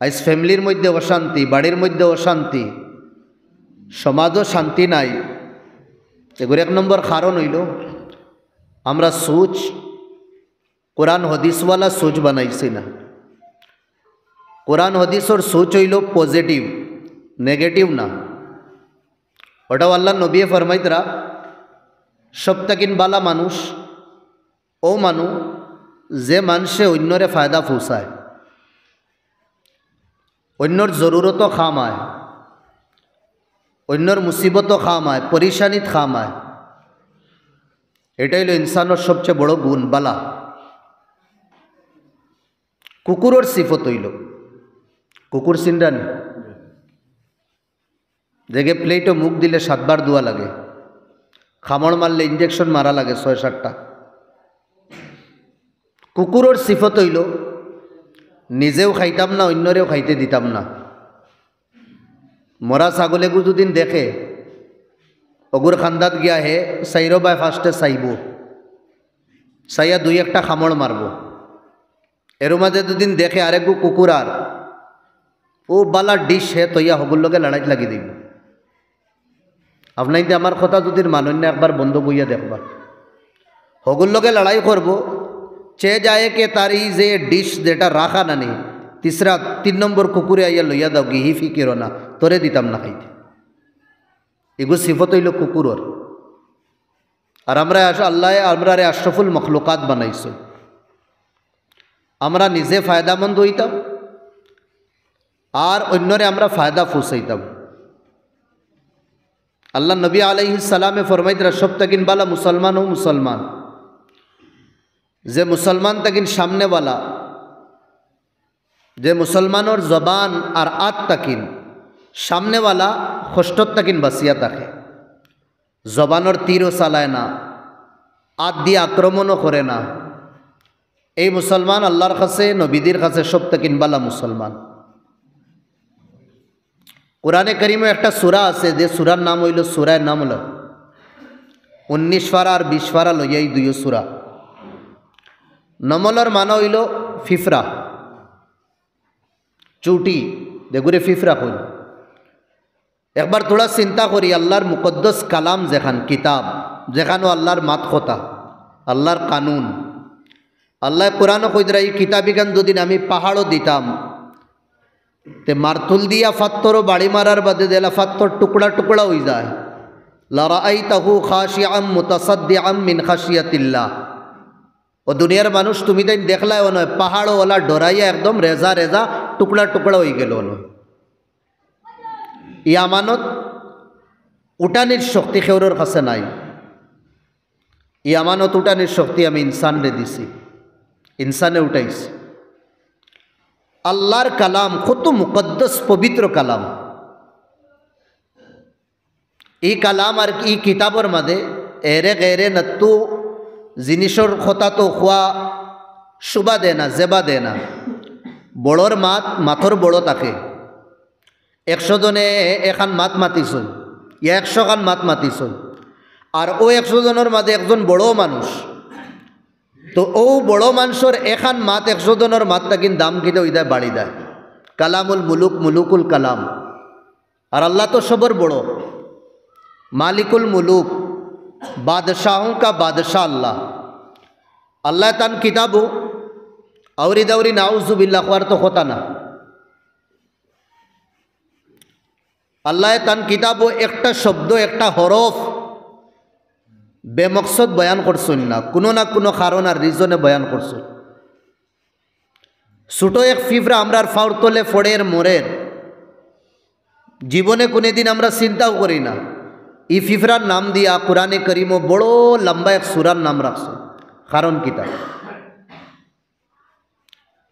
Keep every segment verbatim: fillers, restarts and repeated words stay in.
আইজ ফ্যামিলির মধ্যে অশান্তি, বাড়ির মধ্যে অশান্তি, সমাজও শান্তি নাই। এগুর এক নম্বর কারণ অইলো আমরা সোচ, কোরআন হাদিসওয়ালা সোচ বানাইছি না। কোরআন হাদিসর সোচ অইলো পজিটিভ, নেগেটিভ না। ওটাও আল্লার নবীয়ে ফরমাইতরা, সব থাকি বালা মানুষ অউ মানুষ যে মানষে অইন্যরে ফায়দা পৌঁছায়, অইন্যর জরুরতো কাম আয়, অইন্যর মুসিবতো কাম আয়, পরিশানিত কাম আয়। এটাই অইলো ইনসানর সবচেয়ে বড় গুণ, বালা। কুকুরর সিফত অইলো, কুকুর চিনরা নি? যেগে প্লেটো মুখ দিলে সাতবার ধুয়া লাগে, কামড় মারলে ইঞ্জেকশন মারা লাগে ছয় সাতটা। কুকুরর সিফত অইলো, নিজেও খাইতাম না, অইন্যরেও খাইতে দিতাম না। মরা ছাগল এগু যুদিন দেখে, অগুর কান্দাত গিয়া হে চাইরো বায় পাঁচটে চাইবো, চাইয়া দুই একটা কামড় মারবো। এর মাঝে যুদিন দেখে আরেকগু কুকুর আর, অউ বালা ডিশ হে থইয়া হগুর লগে লড়াইত লাগি দিবো। আপনাইন্তে আমার কথা যুদিন মানইন না, একবার বন্ধ বইয়া দেখবা, হগুর লগে লড়াই করবো। চে যায় কে তার ই যে ডিশ যেটা রাখা নানি, তিসরা, তিন নম্বর কুকুরে আইয়া লইয়া যাওগি, হি ফিকিরো না, তোরে দিতাম না খাইতে। ইগু সিফত অইলো কুকুরর। আর আমরা আশ-, আল্লায় আমরারে আশরাফুল মখলুকাত বানাইছইন। আমরা নিজে ফায়দামন্দ অইতাম, আর অইন্যরে আমরা ফায়দা পৌঁছাইতাম। আল্লার নবী আলাইহিস সালামে ফরমাইতরা, সব থাকি বালা মুসলমান অউ মুসলমান, যে মুসলমান থাকি সামনেওয়ালা, যে মুসলমানর জবান আর আত থাকি সামনেওয়ালা কষ্টর থাকি বাঁচিয়া থাকে। জবানর তীরও চালায় না, আত দি আক্রমণও করে না। এই মুসলমান আল্লার কাছে, নবীজির কাছে সব থাকি বালা মুসলমান। কোরআনে করিমো একটা সূরা আছে, যে সূরার নাম অইলো সূরায়ে নমল। উনিশ পারা আর বিশ পারা লইয়া ই দুইও সূরা। নমলর মানা অইলো ফিফরা, চুটি, যেগুরে ফিফরা কইন। একবার থুড়া চিন্তা করি, আল্লার মুকদ্দস কালাম যেখান, কিতাব যেখানো আল্লার মাত কথা, আল্লার কানুন। আল্লায় কোরআনো কইতরা, ই কিতাব ইখান যুদিন আমি পাহাড়ো দিতাম, তে মারতুল দিয়া ফাত্তরো বাড়ি মারার বাদে যেলা ফাত্তর টুকরা টুকরা অইযায়। লারাআইতাহু খাশিআম মুতাসাদ্দিআম মিন খাশিয়াতিল্লাহ। ও দুনিয়ার মানুষ, তুমিতাইন দেখলায় অনো, পাহাড়ও ওলা ডরাইয়া একদম রেজা রেজা টুকরা টুকরা অইগেলো অনো। ই আমানত উঠানির শক্তি কেউরর কাছে নাই। ই আমানত উঠানির শক্তি আমি ইনসানরে দিছি, ইনসানে উঠাইছে। আল্লার কালাম কত মুকদ্দস, পবিত্র কালাম। ই কালাম আর ই কিতাবর মাঝে এরে গেরে নাত্তু জিনিসর কথা তো কওয়া শোভা দেয় না, জেবা দেয় না। বড়র মাত, মাতর বড় থাকে। একশো জনে এখান মাত মাতিছইন, ইয়া একশো খান মাত মাতিছইন। আর অউ একশো জনর মাঝে একজন বড় মানুষ, তো অউ বড় মানষর এখান মাত একশো জনর মাত থাকি দাম কিতা অইযায়, বাড়ি যায়। কালামুল মুলুক, মুলুকুল কালাম। আর আল্লাহ তো সবর বড়, মালিকুল মুলুক, বাদশাহোঁ কা বাদশাহ আল্লাহ। আল্লায় তান কিতাবো আউরি দাউরি নাউজুবিল্লাহ কওয়ার তো কথা না। আল্লায় তান কিতাবো একটা শব্দ, একটা হরফ বেমকসদ বয়ান করছইন না, কুনু না কুনু কারণ আর রিজনে বয়ান করছইন। ছোট এক ফিফরা আমরার ফাওর তলে ফড়ের মরের, জীবনে কুনুদিন আমরা চিন্তাও করি না। ই ফিফরার নাম দিয়া কোরআনে করিমো বড় লম্বা এক সূরার নাম রাখছে। কারণ কিতা?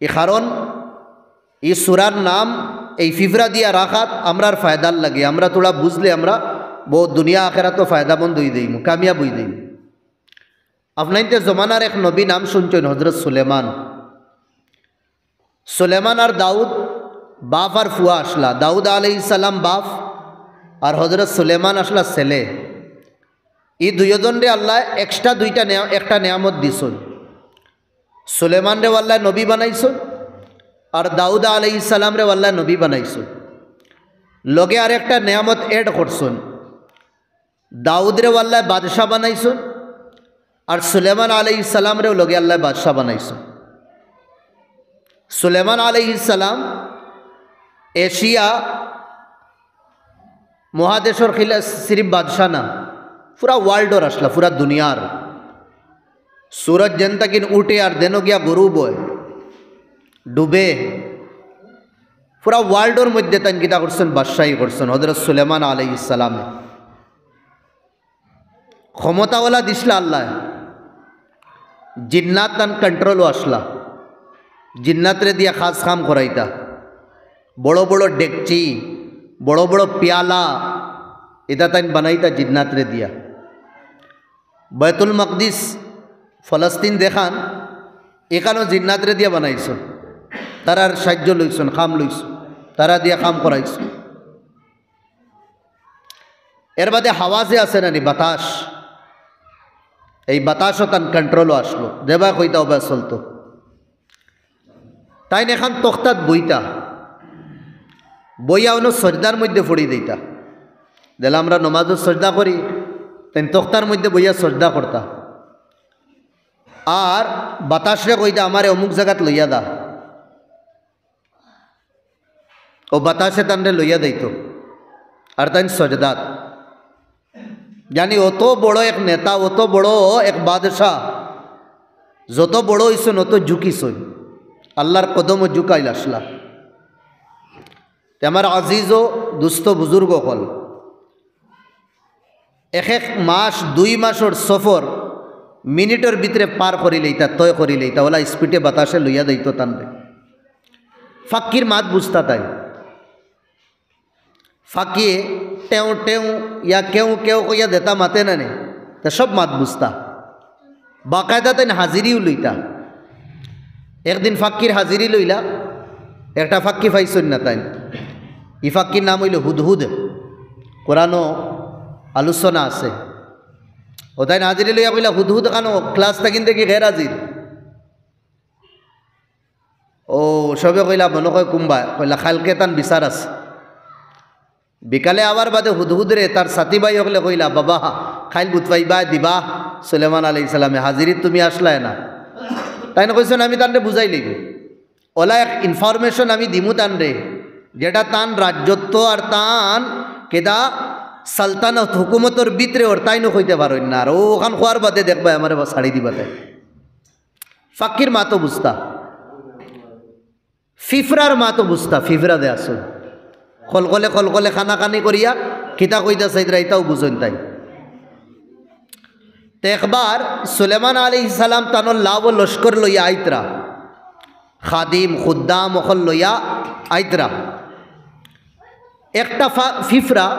ই কারণ, ই সূরার নাম এই ফিফরা দিয়া রাখাত আমরার ফায়দার লাগি। আমরা থুড়া বুঝলে আমরা বউত দুনিয়া আখেরাতো ফায়দামন্দ অই যাইমু, কামিয়াব অই যাইমু। আপনাইন্তে জমানার এক নবী নাম শুনছইন, হজরত সুলেমান। সুলেমান আর দাউদ বাফ আর ফুয়া আছলা। দাউদ আলাইহিস সালাম বাফ আর হজরত সুলেমান আছলা ছেলে। ই দুইওজনরে আল্লায় extra দুইটা নেয়া-, একটা নেয়ামত দিছইন। সুলেমানরেও আল্লায় নবী বানাইছইন, আর দাউদ আলাইহিস সালামরে আল্লায় নবী বানাইছইন, লগে আরেকটা নিয়ামত add করছইন। দাউদরে আল্লায় বাদশা বানাইছইন, আর সুলেমান আলাইহিস সালামরেও লগে আল্লায় বাদশা বানাইছইন। সুলেমান আলাইহিস সালাম এশিয়া মহাদেশর খিলা-, সিরিফ বাদশা না, পুরা world-র আছলা, পুরা দুনিয়ার। সূরজ যেন থাকিন উঠে আর দেনো গিয়া গরুব অয়, ডুবে। পুরা world-র মধ্যে তাইন কিতা করছইন? বাদশাহী করছইন হযরত সুলেমান আলাইহিস সালামে। ক্ষমতাওয়ালা দিছলা আল্লায়। জিন্নাত তান control-ও আছলা। জিন্নাতরে দিয়া খাস কাম করাইতা। বড় বড় ডেকচি, বড় বড় পিয়ালা, ইতা তাইন বানাইতা জিন্নাতরে দিয়া। বায়তুল মাকদিস, ফলস্তিন যেখান, ইখানও জিন্নাতরে দিয়া বানাইছইন। তারার সাহায্য লইছইন, কাম লইছইন, তারা দিয়া কাম করাইছইন। এর বাদে হাওয়া যে আছে না নি, বাতাস, এই বাতাসও তান control-ও আছলো, যেবায় কইতা ওবায় চলতো। তাইন এখান তখতাত বইতা, বইয়া অনো সজদার মধ্যে পড়ি দিতা। যেলা আমরা নমাজো সজদা করি, তাইন তখতার মধ্যে বইয়া সজদা করতা। আর বাতাসরে কইতা, "আমারে অমুক জাগাত লইয়া দা।" ও বাতাসে তানরে লইয়া যাইতো। আর তাইন সজদাত। জানি অত বড় এক নেতা, অত বড় এক বাদশা, যত বড় অইছইন, অত ঝুকিছইন। আল্লার কদমও ঝুকাইল আছলা। তে আমার আজিজ ও দুস্ত বুজুর্গ অকল, এক এক মাস, দুই মাসর সফর মিনিটর ভিতরে পার করিলাইতা, তয় করিলাইতা, ওলা speed-এ বাতাসে লইয়া যাইতো তানরে। ফাক্কির মাত বুঝতা তাইন। ফাক্কিয়ে টেউ টেউ ইয়া কেউ কেউ কইয়া যেতা মাতে না নি, তে সব মাত বুঝতা। বাকায়দা তাইন হাজিরিও লইতা। একদিন ফাক্কির হাজিরি লইলা, একটা ফাক্কি পাইছইন না তাইন। ই ফাক্কির নাম অইলো হুদহুদ। কোরআনো আলোচনা আছে। ও তাইন হাজিরি লইয়া কইলা, "হুদহুদ খানো, class থাকিন দেখি গের হাজির।" ও সবে কইলা, "মনো কয় কুনবায়?" কইলা, "কাইলকে তান বিচার আছে।" বিকালে আওয়ার বাদে হুদহুদরে তার সাথী ভাই অকলে কইলা, "বাবা, কাইল বুধ পাইবা দিবা, সুলেমান আলাইহিস সালামে হাজিরিত তুমি আছলায় না।" তাইন কইছইন, "আমি তানরে বুঝাইলিমু।" ওলা এক information আমি দিমু তানরে, যেটা তান রাজত্ব আর তান কেদা সালতানত হুকুমতর ভিতরে অর, তাইনও কইতে পারইন না। আর অউ অখান কওয়ার বাদে দেখবায় আমারে বা ছাড়ি দিবা তাইন। ফাক্কির মাতো বুঝতা। ফিফরার মাতো বুঝতা, ফিফরা যে আছে। কলকলে কলকলে কানাকানি করিয়া কিতা কইতা চাইতরা, ইতাও বুঝইন তাইন। তে একবার সুলেমান আলাইহিস সালাম তানর লাউ লস্কর লইয়া আইতরা, খাদিম, খুদ্দাম অকল লইয়া আইতরা। একটা ফা-, ফিফরা,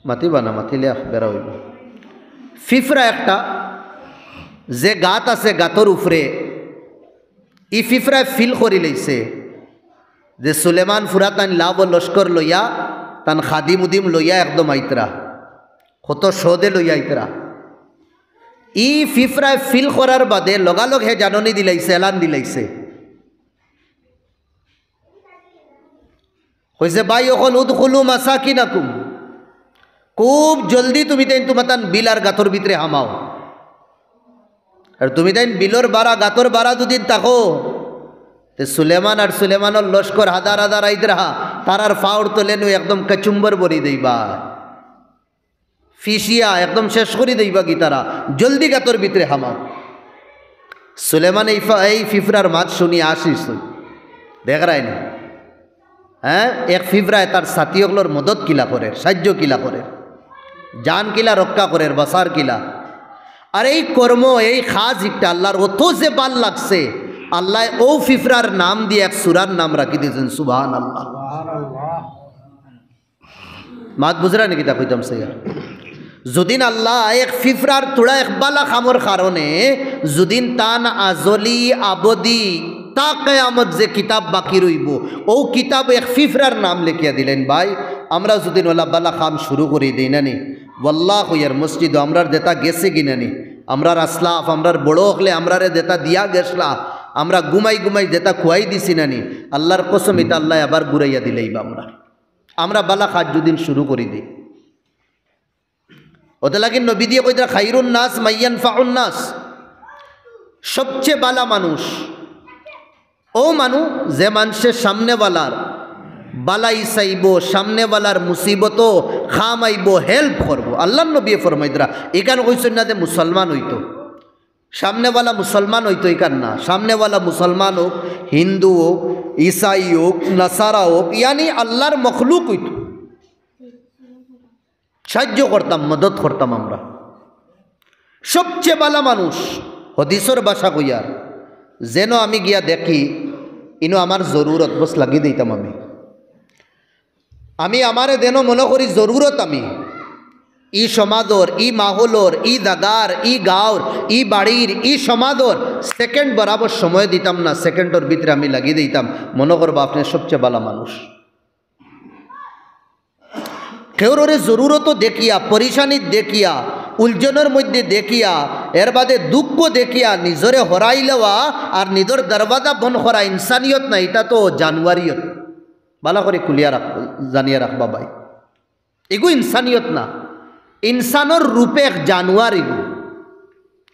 মাতিবা না, মাতিলে আখ বেড়া অইবো। ফিফরা একটা যে গাত আছে, গাতর উপরে, ই ফিফরায় feel করিলাইছে যে সুলেমান পুরা তান লাউ লস্কর লইয়া, তান খাদিম উদিম লইয়া একদম আইতরা, কত সদে লইয়া আইতরা। ই ফিফরায় feel করার বাদে লগালগ হে জাননি দিলাইছে, এলান দিলাইছে। কইছে, "ভাই অকল, উদখুলু মাসাকিনাকুম।" খুব জলদি তুমি তাইন তুমার তান বিল আর গাতর ভিতরে হামাও। আর তুমি তাইন বিলর বারা, গাতর বারা দুদিন থাকো, তে সুলেমান আর সুলেমানর লস্কর হাজার হাজার আইতরা, তারার ফাওর তলে নু একদম কচুম্বর বনি দিবা। ফিসিয়া একদম শেষ করি দিবা গি তারা, জলদি গাতর ভিতরে হামাও। সুলেমান এই ফা-, এই ফিফরার মাত শুনি আসিস, দেখরায় নি? হ্যাঁ, এক ফিফরায় তার সাথী অকলর মদত কিলা করের, সাহায্য কিলা করের, জান কিলা রক্ষা করের, বাঁচার কিলা। আর এই কর্ম, এই কাজ একটা আল্লার অত যে বালা লাগছে, আল্লায় অউ ফিফরার নাম দিয়া এক সুরার নাম রাখি দিছইন, সুবহানাল্লাহ। মাত বুঝরা নি কিতা কইতাম চাইয়ার? যুদিন আল্লায় এক ফিফরার থুড়া এক বালা কামর কারণে যুদিন তান আজলি আবদি তা কিয়ামত যে কিতাব বাকি রইবো, অউ কিতাবো এক ফিফরার নাম লেখিয়া দিলাইন। ভাই, আমরা যুদিন অলা বালা কাম শুরু করি দেই না নি, ওয়াল্লাহ কইয়ার মসজিদো আমরার যেতা গেছে গি না নি, আমরার আসলাফ, আমরার বড় অকলে আমরারে যেতা দিয়া গেছলা, আমরা ঘুমাই ঘুমাই যেটা খুয়াই দিছি না নি, আল্লাহর কসম, ইটা আল্লায় আবার ঘুরাইয়া দিলাইবা আমরা। আমরা বালা কাজ যুদি শুরু করি দেই। অতে লাগি নবীজিয়ে কইতরা, "খাইরুন নাস মাইয়ান ফাউন নাস।" সবচেয়ে বালা মানুষ অউ মানুষ, যে মানষে সামনেওয়ালার বালাই চাইবো, সামনেওয়ালার মুসিবতো কাম আইবো, help করবো। আল্লাহর নবীয়ে ফরমাইতরা, ইখান কইছইন না যে মুসলমান অইতো। সামনেওয়ালা মুসলমান অইতো ইখান না, সামনেওয়ালা মুসলমান অউক, হিন্দু অউক, ইসাই অউক, নাসারা অউক, ইয়ানি আল্লাহর মখলুক অইতো। সাহায্য করতাম, মদত করতাম আমরা। সবচেয়ে বালা মানুষ, হদিসর ভাষা কইয়ার, যেন আমি গিয়া দেখি, ইনো আমার জরুরত, বস লাগি দিতাম আমি। আমি আমারে যেন মনো করি জরুরত আমি। ই সমাজর, ই মাহলর, ই জাগার, ই গাঁওর, ই বাড়ির, ই সমাজর second বরাবর সময় দিতাম না, secondর ভিতরে আমি লাগি দিতাম। মনো করবা আপনে সবচেয়ে বালা মানুষ। কেউররে জরুরতো দেখিয়া, পরিশানিত দেখিয়া, উলঝনর মধ্যে দেখিয়া, এর বাদে দুঃখ দেখিয়া নিজরে হরাই লওয়া আর নিজর দরওয়াজা বন্ধ করা ইনসানিয়ত না, ইটা তো জানুয়ারিয়ত। বালা করি খুলিয়া রাখ, জানিয়া রাখবা ভাই, ইগু ইনসানিয়ত না, ইনসানর রূপে এক জানুয়ার ইগু।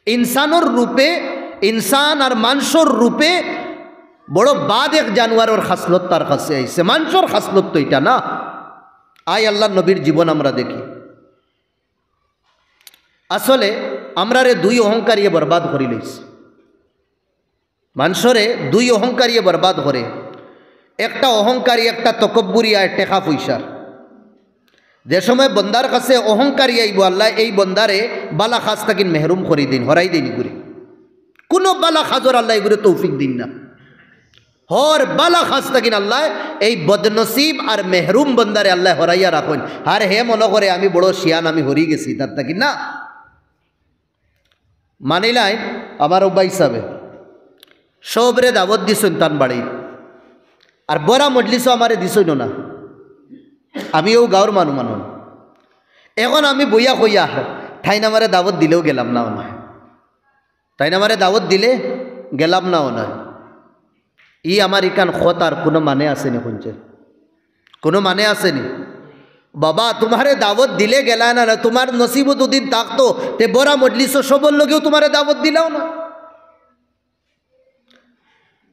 ইনসানর রূপে, ইনসান আর মানষর রূপে বড় বাদ এক জানুয়ারর খাসলত তার কাছে আইছে। মানষর খাসলত তো ইটা না। আয় আল্লাহর নবীর জীবন আমরা দেখি। আসলে আমরারে দুই অহংকারিয়ে বরবাদ করি লইছে। মানষরে দুই অহংকারিয়ে বরবাদ করে। একটা অহংকারী, একটা তকব্বুরি আয় টেকা পয়সার। যে সময় বন্দার কাছে অহংকারী আইবো, আল্লায় এই বন্দারে বালা কাজ থাকি মেহরুম করি দিন, হরাই দিন ইগুরে। কুনু বালা কাজর আল্লায় ইগুরে তৌফিক দিন না। হর বালা কাজ থাকি আল্লায় এই বদনসিব আর মেহরুম বন্দারে আল্লায় হরাইয়া রাখইন। আর হে মনো করে আমি বড় শিয়ান, আমি হরি গেছি তার থাকি না। মানিলাইন আমার অউ ভাইসাবে, সবরে দাওয়াত দিছইন তান বাড়িত, আর বড়া মজলিসও আমারে দিছইন না। আমি অউ গাঁওর মানু মানু। এখন আমি বইয়া কইয়া, তাইন আমারে দাওয়াত দিলেও গেলাম না অনায়, তাইন আমারে দাওয়াত দিলে গেলাম না অনায়। ই আমার ইখান কথার কুনু মানে আছে নি? হুনছে, কুনু মানে আছে নি? বাবা, তুমারে দাওয়াত দিলে গেলায় না, না, তুমার নসিবো দুদিন থাকতো, তে বড়া মজলিসও সবর লগেও তুমারে দাওয়াত দিলাও না।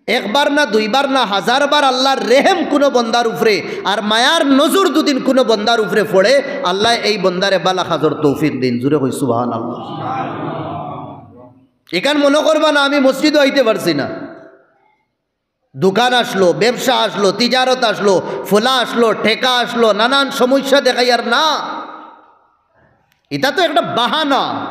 একবার না, দুইবার না, হাজারবার আল্লাহর রেহেম কুনু বন্দার উপরে, আর মায়ার নজর দুদিন কুনু বন্দার উপরে পড়ে, আল্লায় এই বন্দারে বালা কাজর তৌফিক দিন। জুরে কই সুবহানাল্লাহ। ইখান মনো করবা না আমি মসজিদও আইতে পারছি না। দোকান আসলো, ব্যবসা আসলো, তিজারত আসলো, ফলা আসলো, টেকা আসলো, নানান সমস্যা দেখাইয়ার না। ইটা তো একটা বাহানা।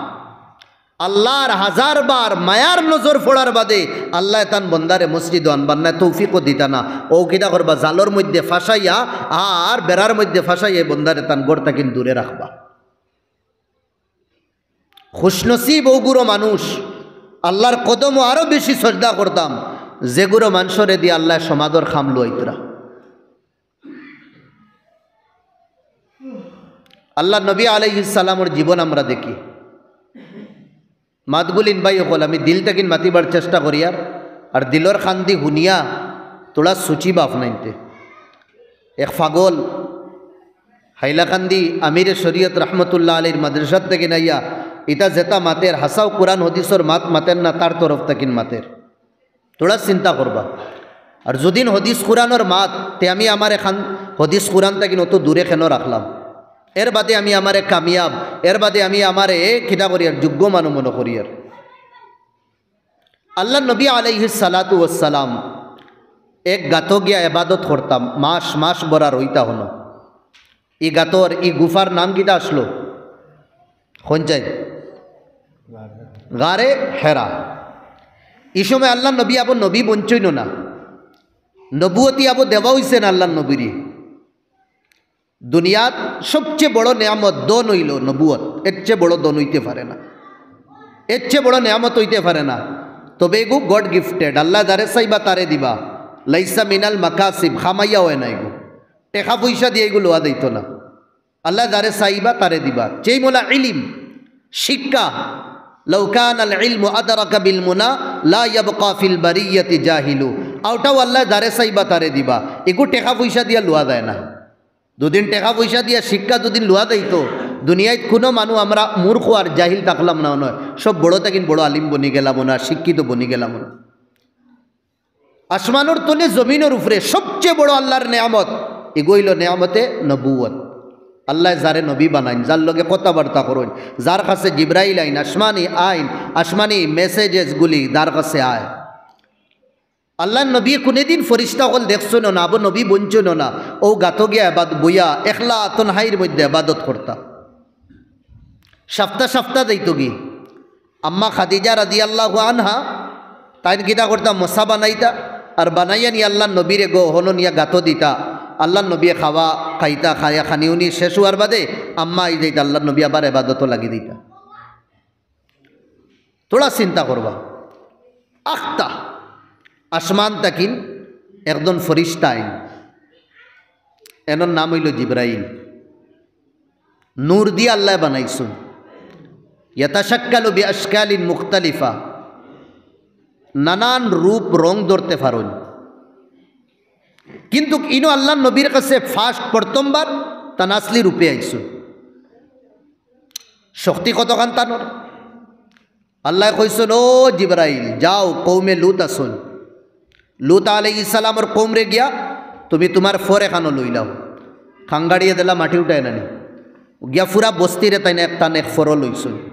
আল্লাহর হাজারবার মায়ার নজর পড়ার বাদে আল্লায় তান বন্দারে মসজিদও আনবার নায়, তৌফিকও দিতা না। অউ কিতা করবা, জালর মধ্যে ফাঁসাইয়া আর বেড়ার মধ্যে ফাঁসাইয়া বন্দারে তান ঘর থাকি দূরে রাখবা। খুশনসিব অউগুরো মানুষ, আল্লাহর কদমো আরো বেশি সজদা করতাম, যেগুরো মানষরে দি আল্লায় সমাজর কাম লওয়াইতরা। আল্লাহর নবী আলাইহিস সালামর জীবন আমরা দেখি। মাতবুলিন ভাই অকল, আমি দিল থাকিন মাতিবার চেষ্টা করিয়ার, আর দিলর কান্দি হুনিয়া তোরা সুচি বাফ নাইনতে। এক পাগল হাইলাকান্দি আমিরে শরীয়ত রহমতুল্লাহ আলীর মাদ্রাসাত থাকিন আইয়া ইতা যেতা মাতের, হাছাউ কুরআন হদিসর মাত মাতের না, তার তরফ থাকিন মাতের। তোরা চিন্তা করবা। আর যদিন হদিস কুরআনর মাত, তে আমি আমারে খান হদিস কুরআন থাকিন অত দূরে কেন রাখলাম? এর বাদে আমি আমারে কামিয়াব, এর বাদে আমি আমারে কিতা করিয়ার, যোগ্য মানু মনো করিয়ার। আল্লাহর নবী আলাইহিস সালাতু ওয়াস সালাম এক গাতো গিয়া ইবাদত করতা, মাস মাস ভরা রইতা হনো। ই গাতর, ই গুফার নাম কিতা আছলো? কইন চাই? গারে হেরা। ই সময় আল্লাহর নবী আবো নবী বনছইন না, নবুয়তি আবো দেওয়া অইছে না আল্লাহর নবীরে। দুনিয়াত সবচে বড় নেয়ামত, ধন অইলো নবুয়ত, এর চে বড় ধন অইতে পারে না, এর চে বড় নেয়ামত অইতে পারে না। তবে এগু God gifted, আল্লায় যারে চাইবা তারে দিবা। লাইসা মিনাল মাকাসিব, কামাইয়া অয় না এগু, টেকা পয়সা দিয়া এগু লওয়া যাইতো না। আল্লায় যারে চাইবা তারে দিবা। যেই মোলা ইলিম, শিক্ষা, লাউ কানাল ইলমু আদরাকা বিল মুনা লা ইয়াবকা ফিল বারিয়াতি জাহিলু। অউটাও আল্লায় যারে চাইবা তারে দিবা। ইগু টেকা পয়সা দিয়া লওয়া যায় না। দুদিন টেকা পয়সা দিয়া শিক্ষা দুদিন লওয়া যাইতো, দুনিয়াত কুনু মানুষ আমরা মূর্খ আর জাহিল থাকলাম না অনে। সব বড় থাকিন বড় আলিম বনি গেলাম অনে, আর শিক্ষিত বনি গেলাম অনে। আসমানর তলে জমিনর উপরে সবচেয়ে বড় আল্লাহর নেয়ামত, ইগু অইলো নেয়ামতে নবুয়ত। আল্লায় যারে নবী বানাইন, যার লগে কথাবার্তা করইন, যার কাছে জিব্রাইল আইন, আসমানি আইন, আসমানি messages গুলি যার কাছে আয়। আল্লাহর নবীয়ে কুনুদিন ফিরিস্তা অকল দেখছইন না, আবো নবী বনছইন না, অউ গাতো গিয়া এবাদ-, বইয়া একলা তনহাইর মধ্যে এবাদত করতা। সাপ্তা সাপ্তা যাইতোগি। আম্মা খাদিজা রাদিয়াল্লাহু আনহা, তাইন কিতা করতা, মশা বানাইতা, আর বানাইয়া নিয়া আল্লাহর নবীরে গো হনো নিয়া গাতো দিতা। আল্লাহর নবীয়ে খাওয়া খাইতা, খাইয়া খানি উনি শেষ অওয়ার বাদে আম্মা আই যাইতা, আল্লাহর নবী আবার এবাদতো লাগি দিতা। থুড়া চিন্তা করবা, আখতা আসমান থাকিন একজন ফিরিস্তা আইন, এনর নাম অইলো জিব্রাইল। নূর দিয়া আল্লায় বানাইছইন। ইয়াতাশাক্কালু বিআশকালিন মুখতালিফা, নানান রূপ রং ধরতে পারইন। কিন্তুক ইনো আল্লাহর নবীর কাছে first, প্রথমবার তান আসলি রূপে আইছইন। শক্তি কতখান তানর? আল্লায় কইছইন, "ও জিব্রাইল, যাও, কওমে লুত আছইন, লুত আলাইহিস সালামর কওমরে গিয়া তুমি তুমার ফর এখানো লইলাও।" খাঙ্গাড়িয়ে দিলা মাটি উঠায় নানি, গিয়া পুরা বস্তিরে তাইন এক টান এক ফরো লইছইন।